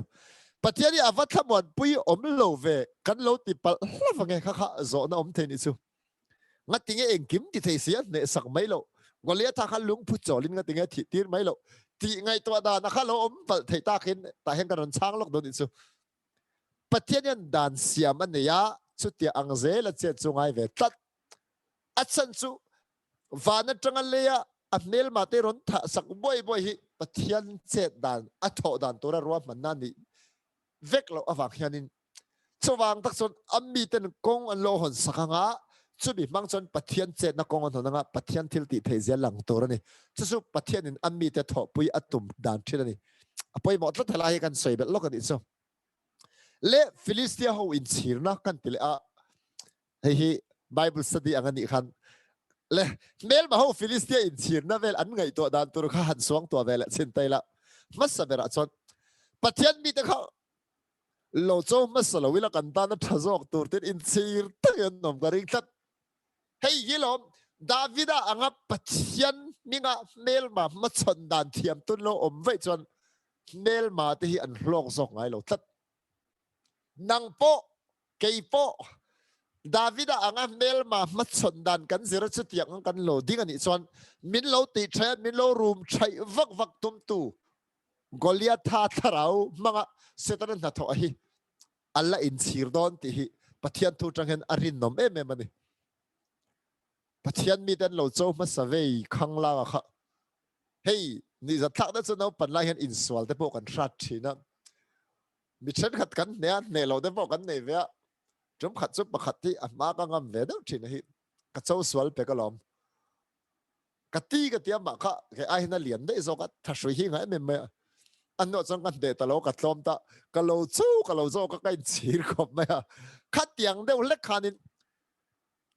Pathian hi a va thlamuanpui awm lo ve kan lo ti palh hlauh ange kha kha zawhna awm thei nih chu. Ngatinge engkim ti thei si a hnehsak mai loh. Goliatha kha lungphu chawlin ngatinge thih tir mai loh. Tih ngaihtuah dan a kha lo awm palh theih takin tah hian kan rawn chhang lawk dawn nih chu. Pathian hian dan siam a nei a, chutia ang zel a chet chu ngai ve tlat. A chhan chu van atanga leia a hmelma te rawn thah sak buai buai hi Pathian chet dan a thawh dan tura ruahmanna nih vek loh avang hianin chuvang tak chuan a miten kawng an lo hawn sak anga chumi hmang chuan Pathian chetna kawng an hawn anga Pathian thil tih theih zia lang tur a ni. Chu chu Pathianin a mite thawhpui a tum dan thin a ni. A pawimawh tlat helai hi kan sawi belh lawk a nih chu. Le Philistia ho inchhirna kan ti leh a, hei hi Bible study ang a nih khan le hmelma ho Philistia inchhirna vel an ngaihtuah dan tur kha han suang tuah ve leh chhin ta ila. Hmasa berah chuan Pathian mite kha lo cho hmasa lo ila kan tana tha zawk tur tin inchhir takin an awm ka ring tlat. Hei hi lawm Davida anga Pathian hminga hmelma hmachhawn dan thiam tun lo awm vaih chuan hmelma te hi an hlawk zawk ngai lo tlat. Nang pawh kei pawh Davida anga hmelma hmachhawn dan kan zir a chutiang ang kan lo ding anih chuan min lo tih thaih a min lo rum thaih vak vak tumtu Goliatha thlarau hmanga Setana hnathawh hi a la inchhir dawn tih hi Pathian thu tang hian a rinawm em em a ni. Pathian mite an lo cho hmasa vei khang langa kha hei ni zathlak deuh chu naupan lai hian insual te pawh kan hrat thin a, mi thenkhat kan hne a, hneh lo te pawh kan nei ve a, tum khat chu pakhat hi a hma ka ngam ve deuh thin a hi ka cho sual pek alawm. Ka ti ka ti a mah kha kei ai hian a lian daih zawk a, tha hrui hi ngai em em mai a. A hnuah chuan ka hneh ta lo, ka tlawm ta, ka lo chu ka lo zawk a, ka inchhir khawp mai a. Khatiang deuh hlek khanin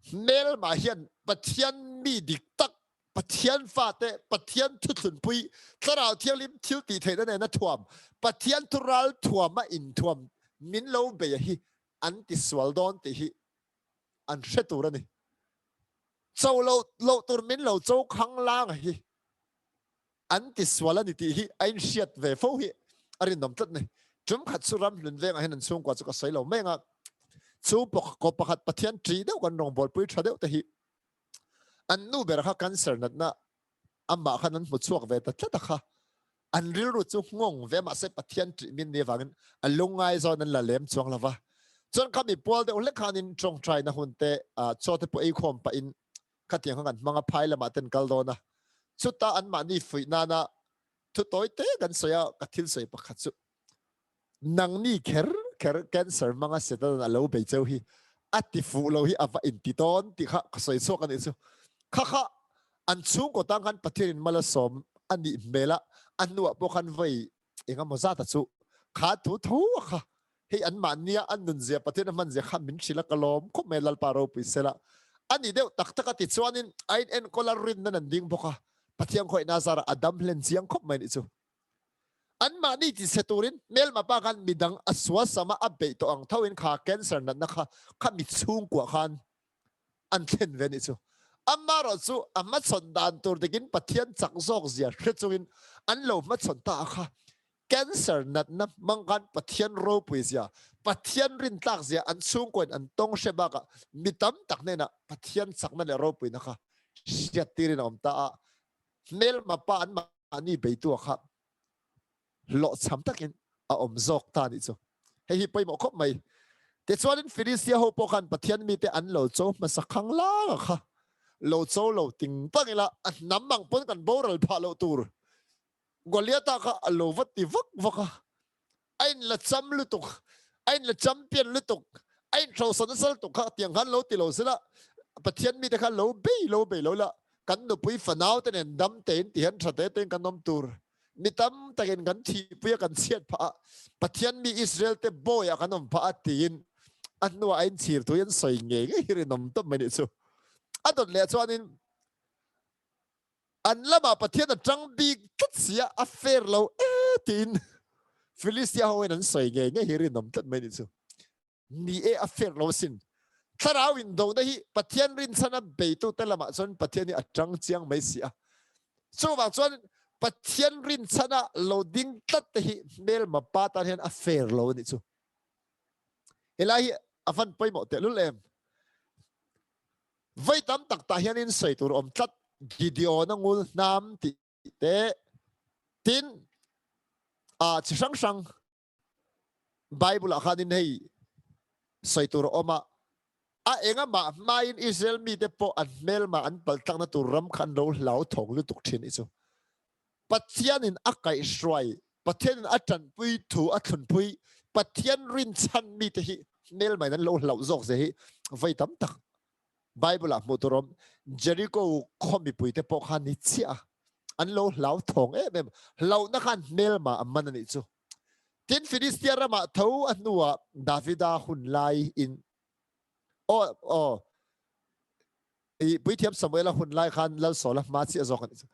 hmelmah hian Pathian mi dik tak, Pathian fate, Pathian thuthlunpui, Thlarau Thianghlim thil tih theihna nena thuam, Pathian thu ral thuama inthuam min lo bei a hi an tisual dawn tih hi an hre tur a ni. Cho lo loh tur min lo cho khang lang hi an ti sual a ni tih hi a inhriat ve fo hi a rinawm tlat ni. Tum khat chu ram hlun vengah hian an chhungkua chu ka sawi lo mai ang a, chu kaw pakhat Pathian ṭi deuh kan rawngbawlpui ṭha deuh te hi an nu ber kha cancer natna amah khan an hmu chhuak ve ta tlat a kha an rilru chu nghawng ve mahse Pathian ṭih min ni avangin a lungngai zawn an la lem chuang lo va. Chuan kha mi pual deuh hlek khanin ṭawngṭaina hun te chaw te pawh ei khawm pahin khatiang kha kan hmang a, phai lamah ten kal dawn a. Chuta anmahni fuih nana thu tawi te kan sawi a, ka thil sawi pakhat chu Nangni kher kher cancer hmanga Satan a lo bei cheu hi a ti fuh lo hi a va inti dawn tih kha ka sawi chhuak a nih chu. Kha kha an chhungkaw tang khan Pathianin mal a sawm a nih hmel a, a hnuah pawh khan vawi engemaw zat a chu kha thu tho a kha hei anmahnia an nunzia Pathian a hmanzia kha min hrilh a ka lawm khawp mai Lalpa ropui sela a ni deuh tak tak a ti chuanin a in enkawl a rinna an ding bawk a Pathian khawihna zarah a dam hlen chiang khawp mai nih chu. Anmahni ti chhe turin hmelma pa khan midang a suasam a, a beih tawh ang thoin kha cancer natna kha kha mi chhungkuah khan an thlen ve nih chu. Amaherawh chu a hmachhawn dan tur dikin Pathian chak zawk zia hre chungin an lo hmachhawn ta a kha cancer natna hmang khan Pathian ropui zia, Pathian rintlak zia an chhungkuain an tawng hre bakah mi tam tak hnenah Pathian chakna leh ropuina kha hriattirin a awm ta a. Hmelma pa anmahni beitu kha hlawhchham takin a awm zawk ta nih chu. Hei hi pawimawh khawp mai. Tichuanin Filistia ho pawh khan Pathian mite an lo cho hmasa khang langa kha lo cho lo ting pang ila a hnam ang pawn kan boral phah loh tur Goliatha kha a lo va ti vak vak a. A in la cham lutuk, a in la champion lutuk, a in hrosa nasa lutuk kha tiang khan lo ti lo sela Pathian mite kha lo bei lo bei lo la kan nupui fanau te nen dam tein ti hian tha te tein kan awm tur mi tam takin kan thihpui a kan chhiat phah a Pathian mi Israel te bawi ah kan awm phah a tiin a hnuah a inchhir thu hi an sawi ngei ngei hi rinawm tawp mai nih chu. A dawt leh chuanin An lamah Pathian a tang bik tlat si a, a fair lo e tiin Philistia ho in an sawi ngei ngei hi rinawm tlat mai nih chu. Ni e, a fair lo asin. Thlarau indona hi Pathian rinchhan a beitute lamah chuan Pathian hi a tang chiang mai si a. Chuvang chuan Pathian rinchhan a lo ding tlat te hi hmelma pa tan hian a fair lo a nih chu. Helai hi a van pawimawh tehlul em. Voi tam tak tah hianin sawi tur awm tlat Gideon-a ngul hnam tih te. Tin, a chi hrang hrang Bible ah khanin hei sawi tur a awm a, a enga mah hmain Israel mite pawh an hmelma an paltlakna tur ram kha an lo hlauthawng lutuk thin i chu. Pathianin a kaihhruai, Pathianin a tanpui thu a thlunpui, Pathian rinchhan mite hi hmelmain an lo hlauh zawk ze hi vawi tam tak Bible ah hmuh tur awm. Jericho khaw mipuite pawh kha ni chiah a, an lo hlauthawng em em. Hlauhna khan hmelma a man a nih chu. Tin, Filistia ramah tho a hnuah Davida hun lai in aw aw i puithiam Samuela hun lai khan Lal Saula hma chiah zawk a nih chu.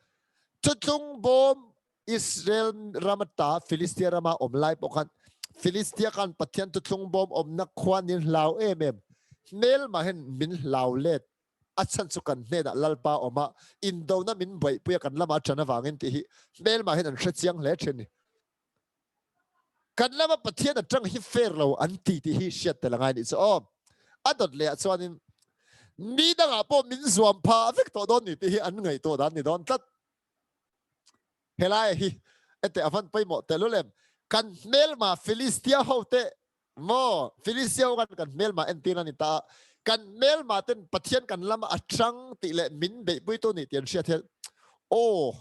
Thutlung bawm Israel ram ata Filistia rama awm lai pawh khan Filistia khan Pathian thuthlung bawm awmna khua nin hlau em em. Hmelma hian min hlau let. A chhan chu kan hnenah Lalpa awm a, indona min buaihpui a kan lama a ṭan avangin tih hi hmelma hian an hre chiang hle ṭhin ni. Kan lama Pathian a ṭang hi fair lo an ti tih hi hriat tel a ngai nih chu aw. A dawt leh ah chuanin mi dangah pawh min zuam phah vek tawh dawn ni tih hi an ngaihtuah dan ni dawn tlat. Helai hi ete avan pawimawh tehlul em? Kan hmelma Filistia ho te maw Filistia ho kan kan hmelma entir a ni ta a, kan hmelma ten Pathian kan lama a tang tih leh min beihpuitu ni tih an hriat hian aw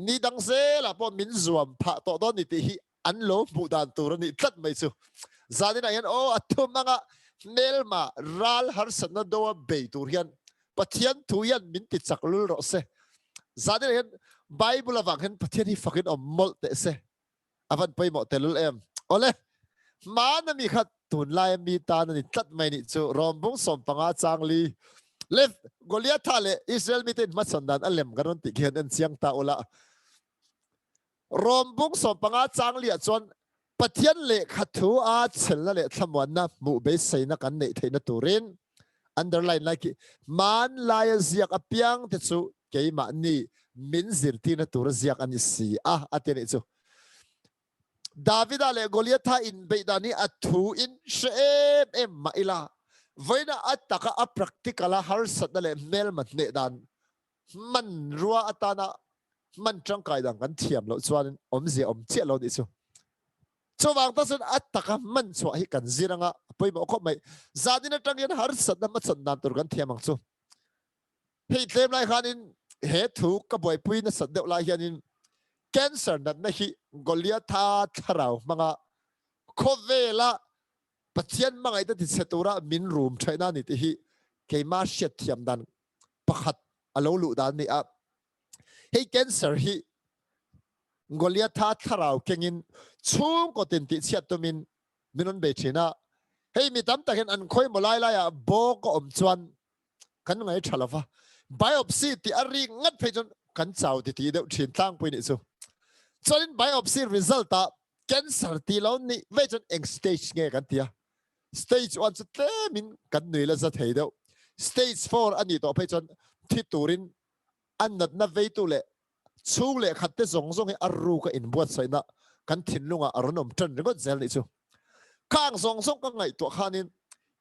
ni dang zelah pawh min zuam phah tawh dawn ni tih hi an lo hmuh dan tur a nih tlat mai chu. Zaninah hian aw a thum anga hmelma ral harsatna doa bei tur hian Pathian thu hian min ti chak lul rawh se. Zaninah hian Bible avang hian Pathian hi fakin awm mawlh teh se. A van pawimawh telul em. Awle, hmana mi kha tunlaia mi tan a ni tlat mai nih chu. Rom bung 15 chang li le Goliatha leh Israel mite inhmachhawn dan a lem kan rawn tih khi han en chiang ta ula. Rom bung 15 chang liah chuan Pathian lehkha thu a chhelna leh thlamuanna hmuh beiseina kan neih theihna turin underline lai khi hmanlaia ziak apiang te chu keimahni min zirtirna tura ziak a ni si a, a ti a nih chu. Davida leh Goliatha inbeih dan hi a thu in hre em em mah ila, vawiina a taka a practical a harsatna leh hmelma hneh dan hmanrua atana hman tangkai dan kan thiam loh chuan awmzia awm chiah lo nih chu. Chuvang tak chuan a taka hman chhuah hi kan zir anga a pawimawh khawp mai. Zanin atang hian harsatna hmachhawn dan tur kan thiam ang chu. Hei tlem lai khanin he thu ka buaipui nasat deuh lai hianin cancer natna hi Goliatha thlarau hmanga khawvela Pathian hmangaihna tichhe tura min rum thaihna a ni tih hi keima hriatthiam dan pakhat a lo luh dan a ni a. Hei cancer hi Goliatha thlarau kengin chhungkaw tin tihchhiat tumin min rawn bei thin a. Hei mi tam tak hian an khawimaw lai laiah bawk a awm chuan kan ngai tha lova. Biopsy tih a rik ngat phei chuan kan chau ti ti deuh thin tlangpui nih chu. Chuanin biopsy result ah cancer ti lo nih vei chuan eng stage nge kan ti a. Stage 1 chu tlemin kan nui la za thei deuh. Stage 4 a nih tawh phei chuan thi turin a natna veitu leh chhung leh khat te zawng zawng hi a ruk a inbuatsaihna kan thinlungah a rawn awm tan ringawt zel nih chu. Khang zawng zawng ka ngaihtuah khanin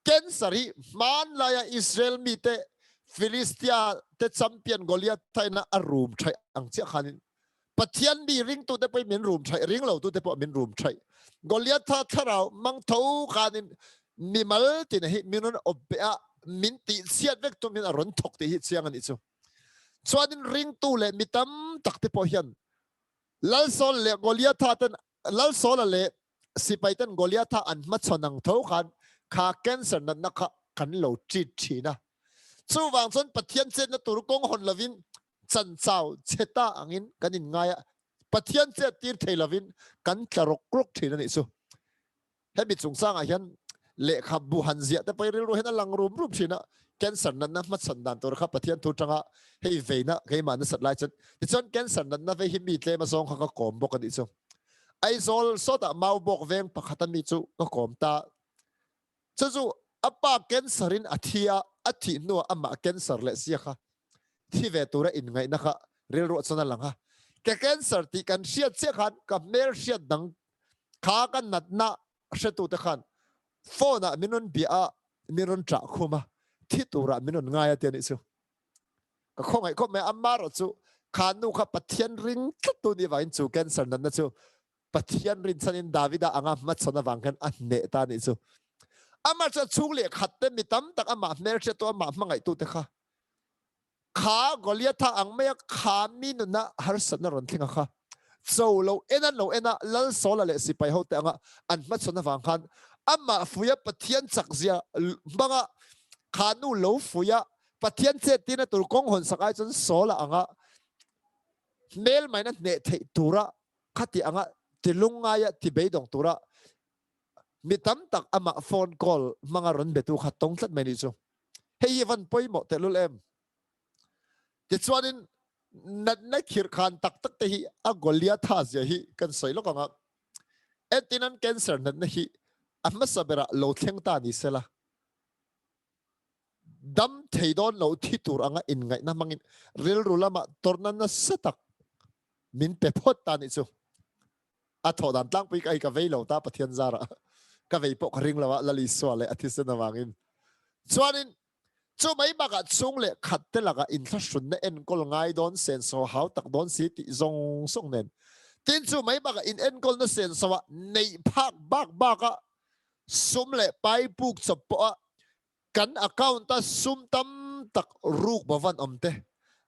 cancer hi hmanlaia Israel mite Philistia te champion Goliath thaina a rum thaih ang chiah khanin Pathian mi ringtute pawhin min rum thaih, ringlo tute pawh min rum thaih. Goliatha thlarau mang tho khanin mimal tina hi min rawn awp beh a, min tihchhiat vek tum hian a rawn thawk tih hi chiang a nih chu. Chuanin ringtu leh mi tam tak te pawh hian Lal Saul leh Goliatha ten Lal Saula leh sipai ten Goliatha an hmachhawn ang tho khan kha cancer natna kha kan lo treat thin a. Chuvang chuan Pathian chetna tur kawng hawn lovin chanchau chhe ta angin kan inngai a, Pathian chet tir thei lovin kan tla rawk rawk thin a nih chu. Hemi chungchangah hian lehkhabu han ziah te pawh hi rilru hian a lang rum rum thin a, cancer natna hmachhawn dan tur kha Pathian thu tanga hei veina keimah nasat lai chuan tichuan cancer natna vei hi mi tlem azawng kha ka kawm bawk a nih chu. Aizawl sawtah Maubawk veng pakhat a mi chu ka kawm ta. Chu chu a pa cancer in a thi a, a thih hnuah amah cancer leh sia kha thi ve tura inngaihna kha rilruah chuan a lang a. Ka cancer tih kan hriat chiah khan ka hmel hriat dang kha ka natna hretute khan phone ah min rawn bia a, min rawn ṭah khum a, thi turah min rawn ngai a ti a nih chu. Ka khawngaih khawp mai, amaherawh chu Kha nu kha Pathian ring tlattu nih vangin cu cancer natna chu Pathian rinchhan in Davida anga hmachhawn avang khan a hneh ta nih chu. Amah chu a chung leh khat te mi tam tak amah hmelhriattu amah hmangaihtu te kha kha Goliatha ang maia kha mi nuna harsatna rawn thleng a kha cho lo en an lo en a Lal Saula leh sipai ho te anga an hmachhawn avang khan amah fuia Pathian chak zia hmanga kha nu lo fuia Pathian chet tirna tur kawng hawn sak ai chuan Saula anga hmel maina hneh theih tura khati anga tilungngaia ti beidawng tura mi tam tak amah phone call hmanga rawn betu kha tawng tlat mai nih chu. Hei hi van pawimawh tehlul em? Tichuanin natna khirhkhan tak tak te hi a Goliatha zia hi kan sawi lawk ang a. Entin an cancer natna hi a hmasa berah lo thleng ta ni sela. Dam thei dawn lo thi tur anga inngaihna hmangin rilru lamah tawrhna nasa tak min pe phawt ta nih chu. A thawh dan tlangpui ka ei ka vei lo ta Pathian zarah ka vei pawh ka ring lo a Lal Isua leh a thisen avangin. Chuanin chu mai bakah chhung leh khat te lakah inthlahrunna enkawl ngai dawn senso hau tak dawn si tih zawng zawng nen. Tin chu mai bakah in enkawlna senso ah neih phak bak bakah sum leh pai puk chawp pawha kan account a sum tam tak ruk bavan awm te,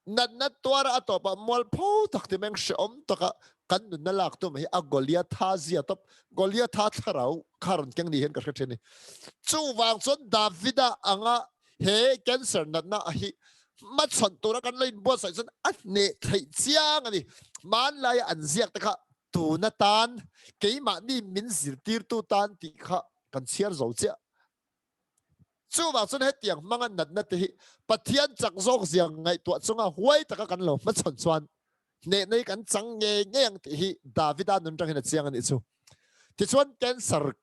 natna tuara a tawpah mualpho tak ti meng hrehawm taka kan nunna lak tum hi a Goliatha zia tawp, Goliatha thlarau kha rawn keng ni hian ka hre thin a ni. Chuvang chuan Davida anga he cancer natna a hi hmachhawn tura kan lo inbuatsaih chuan a hneh theih chiang a ni. Hmanlaia an ziak te kha tuna tan keimahni min zirtirtu tan tih kha kan chhiar zo chiah. Chuvang chuan hetiang hmanga natna te hi Pathian chak zawk zia ngaihtuah chunga huai taka kan lo hmachhawn chuan hnehna hi kan chang ngei ngei ang tih hi Davida nun tang hian a chiang a nih chu. Tichuan cancer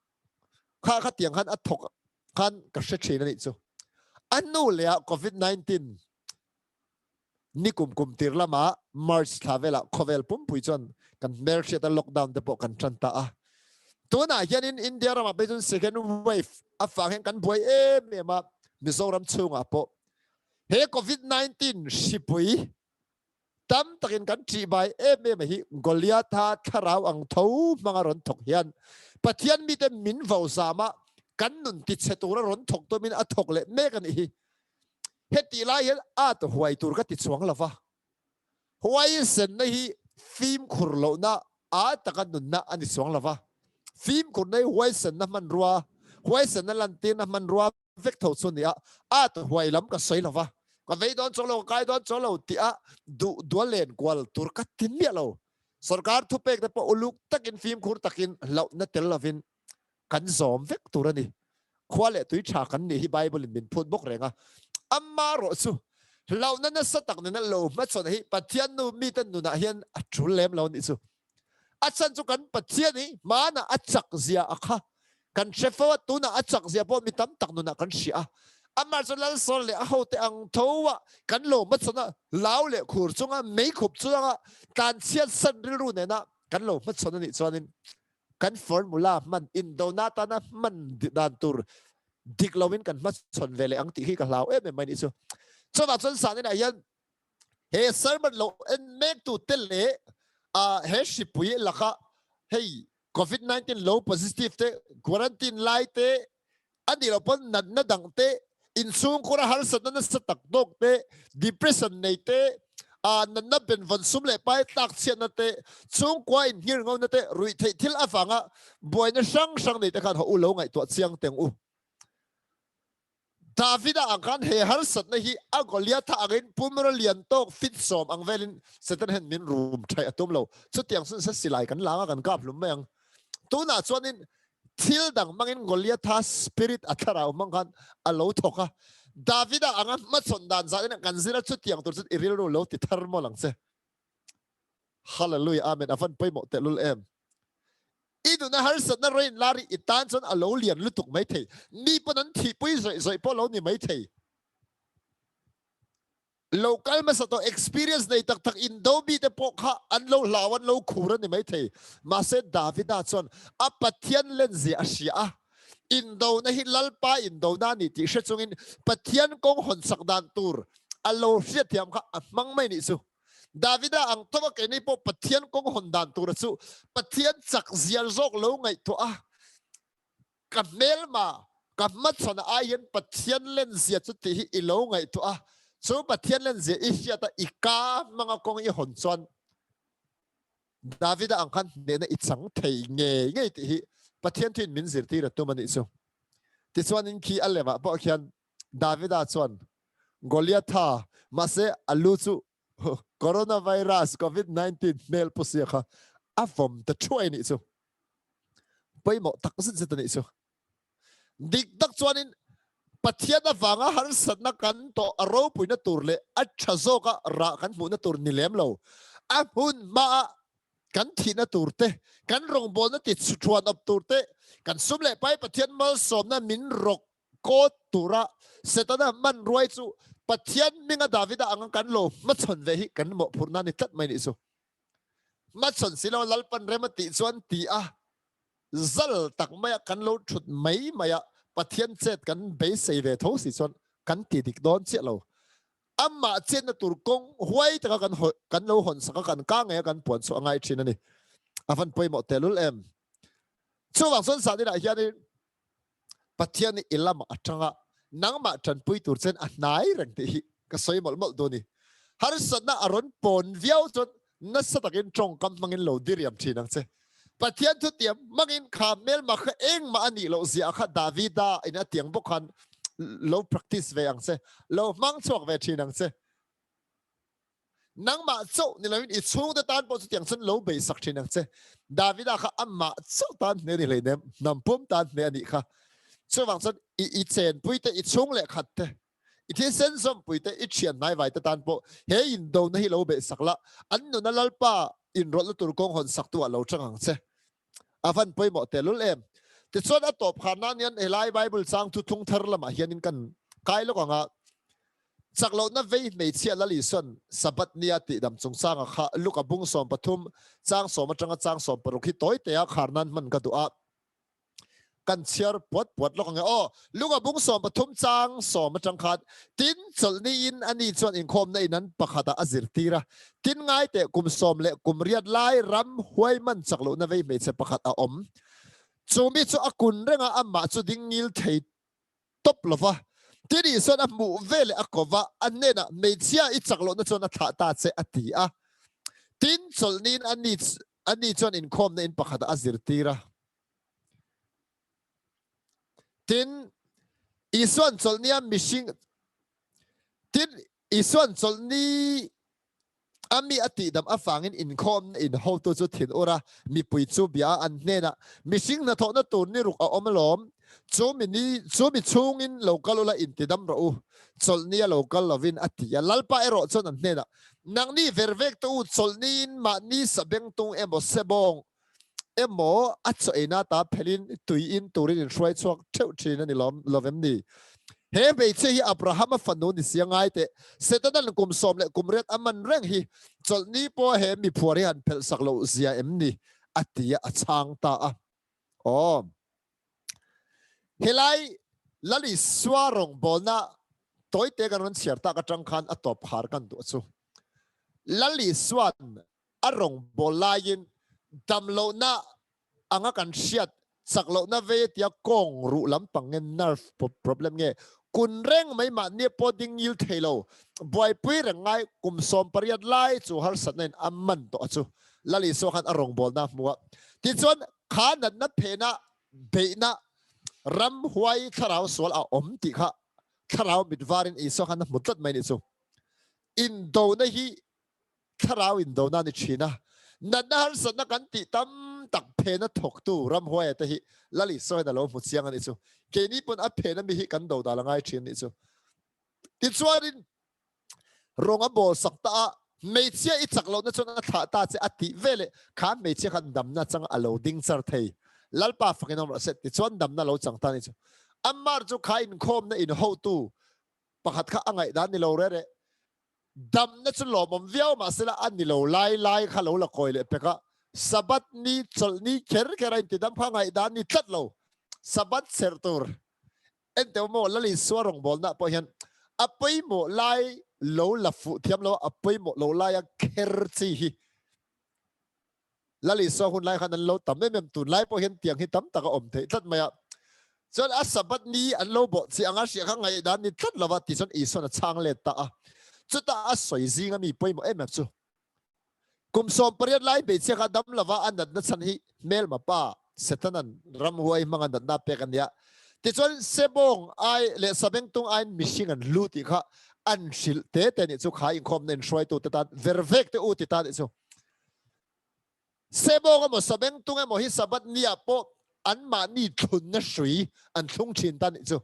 kha khatiang khan a thawk khan ka hre thin a nih chu. A hnu leh ah Covid 19 Nikum kum tir lamah March thla velah khawvel pumpui chuan kan hmelhriat a lockdown te pawh kan tan ta a. Tunah hianin India ramah phei chuan second wave a fang hian kan buai em em a, Mizoram chhungah pawh he Covid 19 hripui tam takin kan ṭihbai em em a hi Goliatha thlarau ang tho hmanga rawn thawk hian Pathian mite min vo zama kan nun tichhe tura rawn thawk tumin a thawk leh mek a nih hi. Hetih lai hian at huai tur ka ti chuang lo va, huaisenna hi fimkhur lohna a taka nunna a ni chuang lo va, fimkhurna hi huaisenna hmanrua, huaisenna lantirna hmanrua vek tho chu a ni a, at huai lam ka sawi lo va, ka vei dawn chuang lo, ka kai dawn chuang lo tih a duh dual len kual tur ka ti miah lo. Sorkar thupek te pawh uluk takin fimkhur takin hlauhna tel lovin kan zawm vek tur a ni. Khua leh tui tha kan nih hi Bible in min phut bawk reng a. Amarawh chu hlauhna nasa tak nena lo hmachhawn hi Pathian nu mite nunah hian a tul lem lo nih chu. A chhan chu kan Pathian hi hmanah a chak zia a kha kan hre fo a, tunah a chak zia pawh mi tam tak nunah kan hria a. Amah chu Lalsawn leh a hote ang tho a kan lo hmachhawn a, lau leh khur chunga meikhup chunga tlanchhiat san rilru nena kan lo hmachhawn a nih chuanin kan formula hman indona tana hman dan tur dik loin kan hmachhawn ve leh ang tih hi ka hlau em em mai nih chu. Chuvang chuan sanin ah hian he sermon lo en mek tu te leh he hripui laka hei COVID-19 lo positive te quarantine lai te A nih loh pawn natna dang te, inchhungkhur a harsatna nasa tak tawk te, depression nei te, aa natna benvawn sum leh pai tlak chhiatna te, chhungkua inhngir ngona te, ruihtheih thil avanga buaina hrang hrang nei te khan haw u lo ngaihtuah chiang teng u. Davida ang khan he harsatna hi a Goliatha angin pumraw lian tawk fit sawm ang velin Satan hian min rum thaih a tum lo. Chutiang chu nise silai kan lang a kan kap hlum mai ang. Tunah chuanin Thil dang hmangin Goliatha spirit a thlarau hmang khan a lo thawk a. Davida anga hmachhawn dan zah in kan zir a, chutiang tur chuan i rilru lo ti thar mawl ang che. Hallelujah Amen a van pawimawh tehlul em. I nuna harsatna rain lar hi i tan chuan a lo lian lutuk maithei. Mi pawn an thihpui zawih zawih pawh lo ni maithei. Lo kal hmasa tawh experience nei tak tak indo mite pawh kha an lo hlau an lo khur a ni maithei. Mahse Davida chuan a Pathian lenzia a hria a, indona hi Lalpa indona a ni tih hre chungin Pathian kawng hawnsak dan tur a lo hriatthiam kha a hmang mai nih chu. Davida ang tova keini pawh Pathian kawng hawn dan tura chu Pathian chak zial zawk lo ngaihtuah a, ka hmelma ka hmachhawn ai hian Pathian len zia chu tih hi i lo ngaihtuah a, chu Pathian len zia i hriat a i ka hmanga kawng i hawn chuan Davida ang khan hnehna i chang thei ngei ngei tih hi Pathian thuin min zirtir a tum a nih chu. Tichuanin khi a lemah pawh khian Davida chuan Goliatha, mahse a lu chu coronavirus COVID-19 hmel pu sia kha a vawm ta thuai nih chu. Pawimawh tak zet zet a nih chu. Dik tak chuanin Pathian avanga harsatna kan tawh a ropuina tur leh a tha zawka rah kan hmuhna tur ni lem lo. A hmun hmaah kan thihna tur te, kan rawngbawlna ti chhuan awp tur te, kan sum leh pai Pathian malsawmna min rawk kawt tura Setana hmanruai chu Pathian hminga Davida anga kan lo hmachhawn ve hi kan mawhphurhna ni tlat mai nih chu. Hmachhawn si lo Lalpan rem a tih chuan ti a zal tak maia kan lo thut mai mai a Pathian chet kan beisei ve tho si chuan kan ti dik dawn chiah lo. Amah chetna tur kawng huai taka kan kan lo hawn sak a kan ka ngei a kan puan chhuah a ngai thin a ni. A van pawimawh tehlul em. Chuvang chuan zaninah hianin Pathian i lamah atanga nangmah tanpui tur chen a hnai reng tih hi ka sawi mawlh mawlh dawn ni. Harsatna a rawn pawn viau chuan nasa takin tawngkam hmangin lo diriam thin ang che. Pathian thutiam hmangin kha hmelma kha engmah a nih loh zia kha Davida in a tiang bawk khan lo practice ve ang che, lo hmang chhuak ve thin ang che. Nangmah chauh ni loin i chhungte tan pawh chutiang chuan lo beisak thin ang che. Davida kha amah chauh tan hne ni hleinem, hnam pum tan hne a nih kha. Chuvang chuan i i chenpui te, i chhung leh khat te, i thisen zawmpui te, i thian hnaivai te tan pawh he indona hi lo beisak la, an nuna Lalpa inrawlhna tur kawng hawn saktu ah lo chang ang che. A van pawimawh tehlul em. Tichuan a tawp khan nan hian helai Bible chang thuthlung thar lamah hianin kan kai lawk ang a, Chak lohna vei hmeichhia Lal Isuan Sabbath nia tihdam chungchanga kha Luka bung 13 chang sawm atanga chang 16 hi tawi tea khar nan hman ka duh a, kan chhiar puat puat lawk ang e aw. Luka bung 13 chang sawm atang khan tin chawlhniin ani chuan inkhawmna in an pakhatah a zirtir a, tin ngai teh kum sawm leh kum riat lai ram huai man chak lohna vei hmeichhe pakhat a awm. Chu mi chu a kun reng a, amah chu ding ngil thei tawp lo va. Tin Isuan a hmuh ve leh a ko va, a hnenah, Hmeichhia i chak lohna chuan a thlah ta che, a ti a. Tin, chawlhniin ani ani chuan inkhawmna in pakhatah a zirtir a. Tin, Isuan chawlhnia mihring Tin, Isuan chawlhni A mi a tihdam avangin inkhawmna in hotu chu thin ur a, mipui chu bia a an hnenah, Mihring hnathawhna tur ni ruk a awm alawm, chu mi ni, chu mi chhungin lo kal ula intidam rawh u, chawlhni a lo kal lovin a ti a. Lalpa erawh chuan an hnenah, Nangni vervek te u, chawlhniin mahni sabengtung emaw sebawng emaw a chaw eina ta phelin tui in turin in hruai chhuak theuh thin a ni lawm lovem ni? He hmeichhia hi Abrahama fanu ni sia ngai teh. Setanan kum sawm leh kum riat a man reng hi chawlhni pawh he miphuar hi han phelh sak loh zia em ni? a ti a, a chhang ta a. Aw. Helai Lal Isua rawngbawlna tawite kan rawn chhiar tak atang khan a tawp khar kan duh chu. Lal Isua'n a rawngbâwl laiin damlohna anga kan hriat chak lohna vei tia kawng ruh lampang nge nerve problem nge kun reng mai mahni pawh ding ngil thei lo buaipui reng ngai kum 18 lai chu harsatna in a man tawh a chu Lal Isua khan a rawngbawlna a hmu a. Tichuan kha natna phena beihna ramhuai thlarau sual a awm tih kha thlarau mit varin Isua khan a hmu tlat mai nih chu. Indona hi Thlarau indona a ni thin a, natna harsatna kan tih tam tak phena thawktu ramhuaia te hi Lal Isua hian a lo hmu chiang a nih chu. Keini pawn a phena mi hi kan dodal a ngai thin a nih chu. Tichuanin rawng a bawl sak ta a, hmeichhia i chak lohna chuan a thlah ta che a tih veleh kha hmeichhia khan damna chang a lo ding char thei. Lalpa fakin awm rawh se tichuan damna lo chang ta a nih chu. Ammar chu kha inkhawmna inhotu pakhat kha a ngaihdan ni lo rere. Damna chu lawmawm viau mahsela a ni lo lai lai kha lo la kawi leh pek a, Sabbath ni chawlh ni kher kher a intidam kha ngaihdan ni tlat lo. Sabbath serh tur enteu maw Lal Isua rawngbawlna pawh hian a pawimawh lai. lo la fuh thiam lo a pawimawh lo laia kher chi hi Lal Isua hun lai khan an lo tam em em tunlai pawh hian tiang hi tam tak a awm theih tlat mai a. Chuan a Sabbath ni an lo bawh chi anga hriah kha ngaihdan ni tlat lova ti chuan Isuan a chhang let ta a. Chutah a sawi zinga mi pawimawh em em chu kum 18 lai hmeichhia kha dam lova a natna chhan hi hmelma pa Setanan ramhuai hmanga natna pek a nia. Tichuan sebawng ai leh sabengtung aiin mihring an hlu tih kha an hrilh te te nih chu kha inkhawmna inhruaitu te tan ver vek te u ti ta nih chu. Sebawng emaw sabengtung emaw hi Sabbath ni ah pawh anmahni thlunna hrui an thlung thin ta nih chu.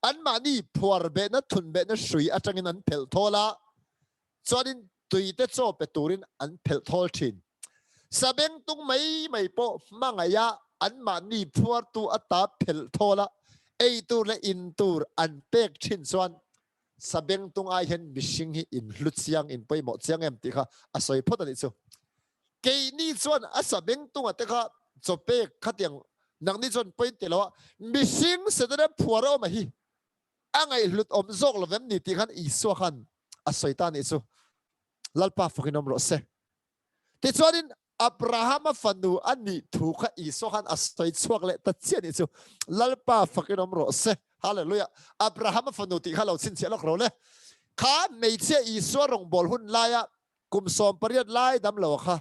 Anmahni phuar behna thun behna hrui atangin an phelh thawl a, chuanin tui te chaw pe turin an phelh thawl thin. Sabengtung mai mai pawh hmangaih a anmahni phuartu ata phelh thawl a, ei tur leh in tur an pek thin chuan Sabengtung ai hian mihring hi in hlu chiang, in pawimawh chiang em tih kha a sawi phawt a nih chu. Keini chuan a sabengtunga te kha chaw pek khatiang nangni chuan point ti lo a, mihring Setana phuar a awm a hi a ngaihhlut awm zawk lo vem ni tih khan Isua khan a sawi ta a nih chu. Lalpa fakin awm rawh se. Tichuanin Abrahama fanu a nih thu kha Isua khan a sawi chhuak leh ta chiah nih chu. Lalpa fakin awm rawh se. Hallelujah. Abrahama fanu tih kha lo chhinchhiah lawk ro le. Kha hmeichhia Isua rawngbâwl hun laia kum 18 lai dam lo kha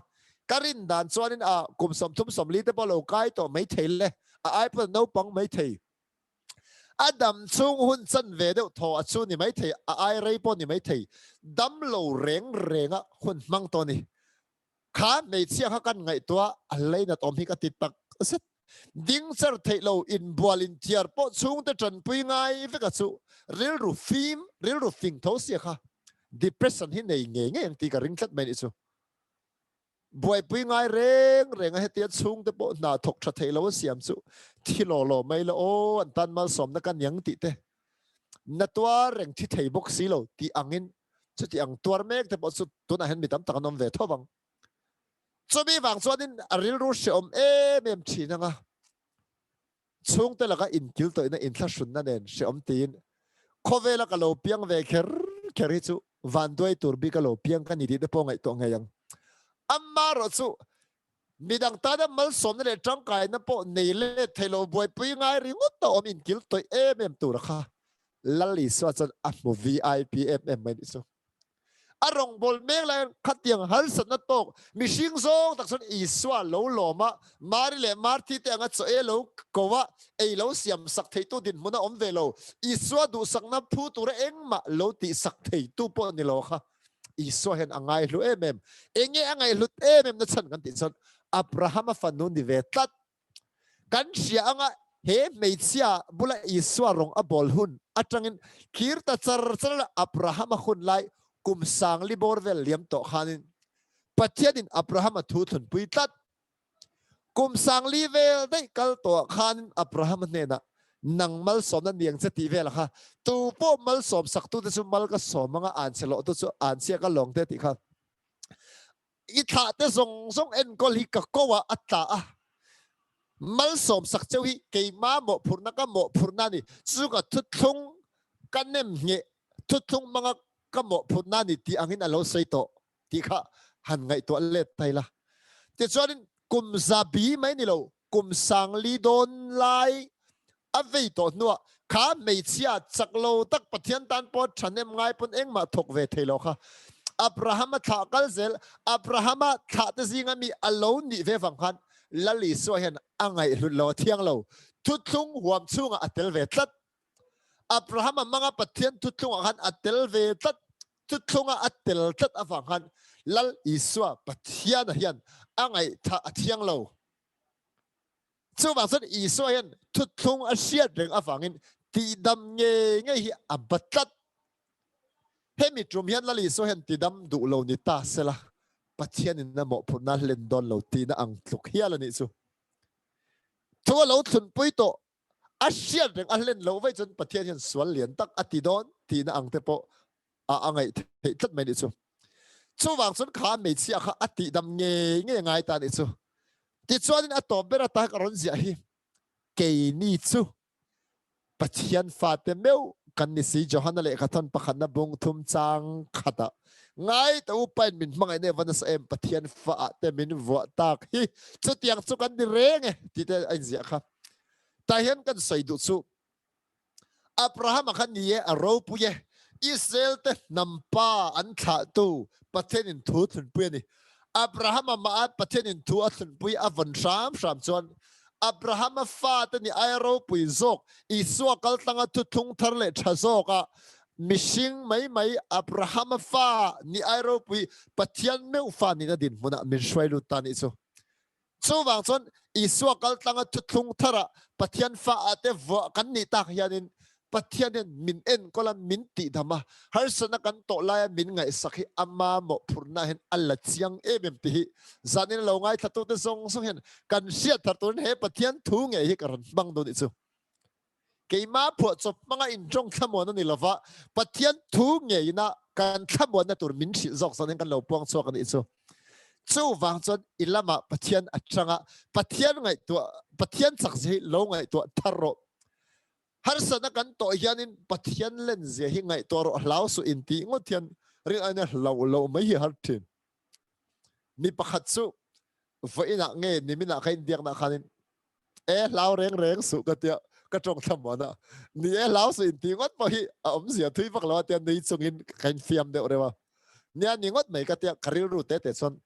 ka rin dan chuanin a kum 30 40 te pawh lo kai tawh maithei le. A ai pawh naupang maithei. A dam chhung hun chan ve deuh thaw a chu ni maithei, a ai rei pawh ni maithei. Dam lo reng renga hun hmang tawh a ni. Kha hmeichhia kha kan ngaihtuah a leinat awm hi ka ti tak zet. Ding cher theih lo inbual inthiar pawh chhungte tanpui ngai vek a chu rilru fim, rilru fing tho sia kha depression hi nei ngei ngei ang tih ka ring tlat mai nih chu. Buaipui ngai reng reng a hetia chhungte pawh hna thawk tha thei lo a siam chu thi law law mai la aw an tan malsawmna ka niang tih te na tuar reng thi thei bawk si lo tih angin chuti ang tuar mek te pawh chu tunah hian mi tam tak an awm ve tho vang. Chumi vang chuanin a rilru hrehawm em em thin anga chhungte laka inkil tawihna inthlahrunna nen hrehawm tiin khawvela ka lo piang ve kher kher hi chu vanduai tur bik a lo piang ka ni tih te pawh ngaihtuah ngei ang. Amaherawh chu midang tana malsawmna leh tangkaina pawh nei let thei lo buaipui ngai ringawt a awm inkil tawih em em tur a kha Lal Isua chuan a hmu VIP em em mai nih chu. A rawngbâwl mek laiin khatiang harsatna tawk mihring zawng tak chuan Isua lo lawm a, Mari leh Marthi te anga chaw ei lo ko a, ei lo siam sak theitu dinhmun a awm ve lo. Isua duhsakna phu tura engmah lo tihsak theitu pawh ni lo kha Isua hian a ngaihlu em em. Enge a ngaihhlut em em na chhan kan tih chuan Abrahama fanu ni ve tlat. Kan hria anga he hmeichhia bula Isua rawng a bawl hun atangin thlir ta char char la Abrahama hun lai kum sangli bawr vel liam tawh khanin Pathianin Abrahama thu thlunpui tlat. Kum sangli vel daih kal tawhah khanin Abrahama hnenah nang malsawmna niang che tih vel kha tu pawh malsawm saktute chu mal ka sawm anga anchhe lawhtu chu anchhia ka lawng te tih kha I thlah te zawng zawng enkawl hi ka ko ah a tla a, malsawm sak cheu hi keima mawhphurhna ka mawhphurhna a ni. Chu ka thuthlung ka nem ngheh thuthlung hmanga ka mawhphurhna a ni tih angin a lo sawi tawh tih kha han ngaihtuah let ta ila. Tichuanin kum zabi mai ni lo, kum sangli dawn lai a vei tawh hnuah kha hmeichhia chak lo tak Pathian tan pawh thahnem ngai pawn engmah thawk ve thei lo kha Abrahama thlah kal zel Abrahama thlah te zinga mi a lo nih ve vang khan Lal Isua hian a ngaihhlut lo a thiang lo thuthlung huam chhungah a tel ve tlat Abrahama hmanga Pathian thuthlungah khan a tel ve tlat thuthlunga a tel tlat avang khan Lal Isua Pathiana hian a ngaihthah a thiang lo. Chuvang chuan Isua hian thuthlung a hriat reng avangin tihdam ngei ngei hi a ba tlat. Hemi tum hian Lal Isua hian tidam duh lo ni ta sela, Pathianin a mawhphurhna hlen dawn lo tihna ang tluk hial a nih chu. Thu a lo thlunpui tawh a hriat reng a hlen loh vaih chuan Pathian hian sual lian tak a ti dawn tihna ang te pawh a a ngaih theih tlat mai nih chu. Chuvang chuan kha hmeichhia kha a tihdam ngei ngei ngai ta nih chu. Tichuanin a tawp ber ata ka rawn ziah hi keini chu Pathian fate meuh kan ni si. Johana lehkha thawn pakhatna bung thum chang khatah ngai ta u pain min hmangaih ne va nasa em Pathian fa ah te min vuah tak hi chutiang chu kan ni reng e ti te a inziah kha. Tah hian kan sawi duh chu Abraham a kha ni e a ropui e Israel te hnam pa an thlahtu Pathian in thu thlunpui a ni. Abraham a mah a Pathian in thu a thlunpui a vawn hram hram chuan Abraham a fate ni aia ropui zawk Isua kaltlanga thuthlung thar leh tha zawk a mihring mai mai Abraham a fa ni aia ropui Pathian meuh fa nihna dinhmunah min hruai lut ta nih chu. Chuvang chuan Isua kaltlanga thuthlung tharah Pathian fa ah te vuah kan nih tak hianin Pathian hian min enkawl a, min tihdam a, harsatna kan tawh laia min ngaihsak hi ama mawhphurhna hian a la chiang em em tih hi zanin a lo ngaithlatute zawng zawng hian kan hriat thar turin he Pathian thu ngei hi ka rawn hmang dawn nih chu. Keimah phuahchawp hmanga intawng thlamuan a ni lova, Pathian thu ngeina kan thlamuanna tur min hrilh zawk zawn hian kan lo puang chhuak a nih chu. Chuvang chuan i lamah Pathian atanga Pathian ngaihtuah Pathian chak zia hi lo ngaihtuah thar rawh. Harsatna kan tawh hianin Pathian len zia hi ngaihtuah rawh hlau suh intih ngawt hian rin aina hlau lo mai hi har thin. Mi pakhat chu vawiinah nge niminah ka inbiakna khanin e hlau reng reng suh ka tia ka tawng thlamuan a ni e hlau suh in ti ngawt pawh hi a awmzia thui vak lo a tia nui chungin ka in fiam deuh reuh a nia ni ngawt mai ka tia ka rilru te te chuan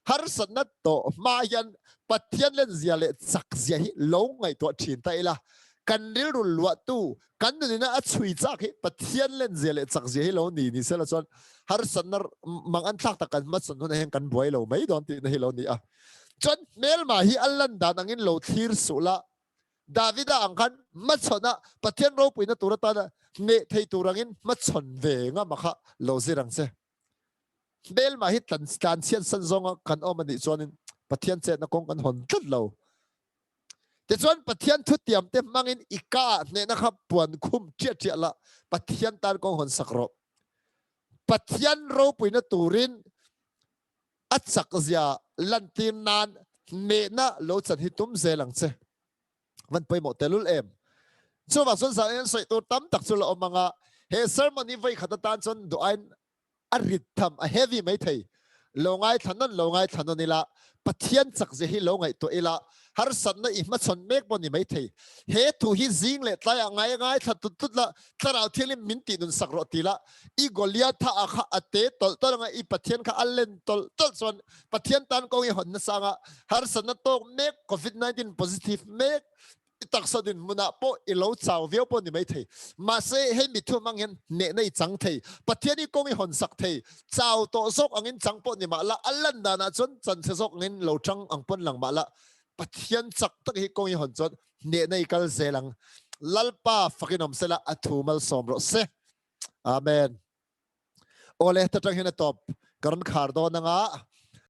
harsatna tawh hma hian Pathian len zia leh chak zia hi lo ngaihtuah thin ta ila kan rilru luahtu kan nunina a chhui chak hi Pathian len zia leh chak zia hi lo ni ni sela chuan harsatna mang an thlak tak kan hmachhawn hunah hian kan buai lo mai dawn tihna hi lo ni a. Chuan hmelma hi a lan dan angin lo thlir suh la, Davida ang khan hmachhawn a Pathian ropuina tur atana hneh thei tur angin hmachhawn ve ngam a kha lo zir ang che. Hmelma hi tlan tlanchhiat san zawnga kan awm a nih chuanin Pathian chetna kawng kan hawn tlat lo. Tichuan Pathian thutiam te hmangin i ka ah hnehna kha puan khum ṭiah ṭiah la, Pathian tan kawng hawn sak rawh. Pathian ropuina turin a chak zia lantir nan hnehna lo chan hi tum zel ang che. Van pawimawh tehlul em. Chuvang chuan zan in sawi tur tam tak chu la awm anga he sermon hi voi khat atan chuan duh aiin a rit tham, a heavy mai thei. Lo ngaithla nawn, lo ngaithla nawn ila, Pathian chak zia hi lo ngaihtuah ila, harsatna i hmachhawn mek pawh ni mai thei. He thu hi zing leh tlaiah ngai ngaithla tut tut la, Thlarau Thianghlim min tih nun sak rawh ti la, i Goliatha a kha a te tawlh tawlh anga i Pathian kha a len tawlh tawlh chuan Pathian tan kawng i hawn nasa anga harsatna tawk mek, Covid 19 positive mek, I taksa dinhmunah pawh i lo chau viau pawh ni mai thei. Mahse, hei mithu hmang hian hnehna i chang thei. Pathian i kawng i hawn sak thei. Chau tawh zawk angin chang pawh ni mah la, a lan danah chuan chanchhe zawk angin lo chang ang pawn lang mah la, Pathian chak tak hi kawng i hawn chuan hnehna i kal zel ang. Lalpa fakin awm sela, a thu malsawm rawh se. Amen. Awle, ta tang hian a tawp ka rawn khar dawn anga.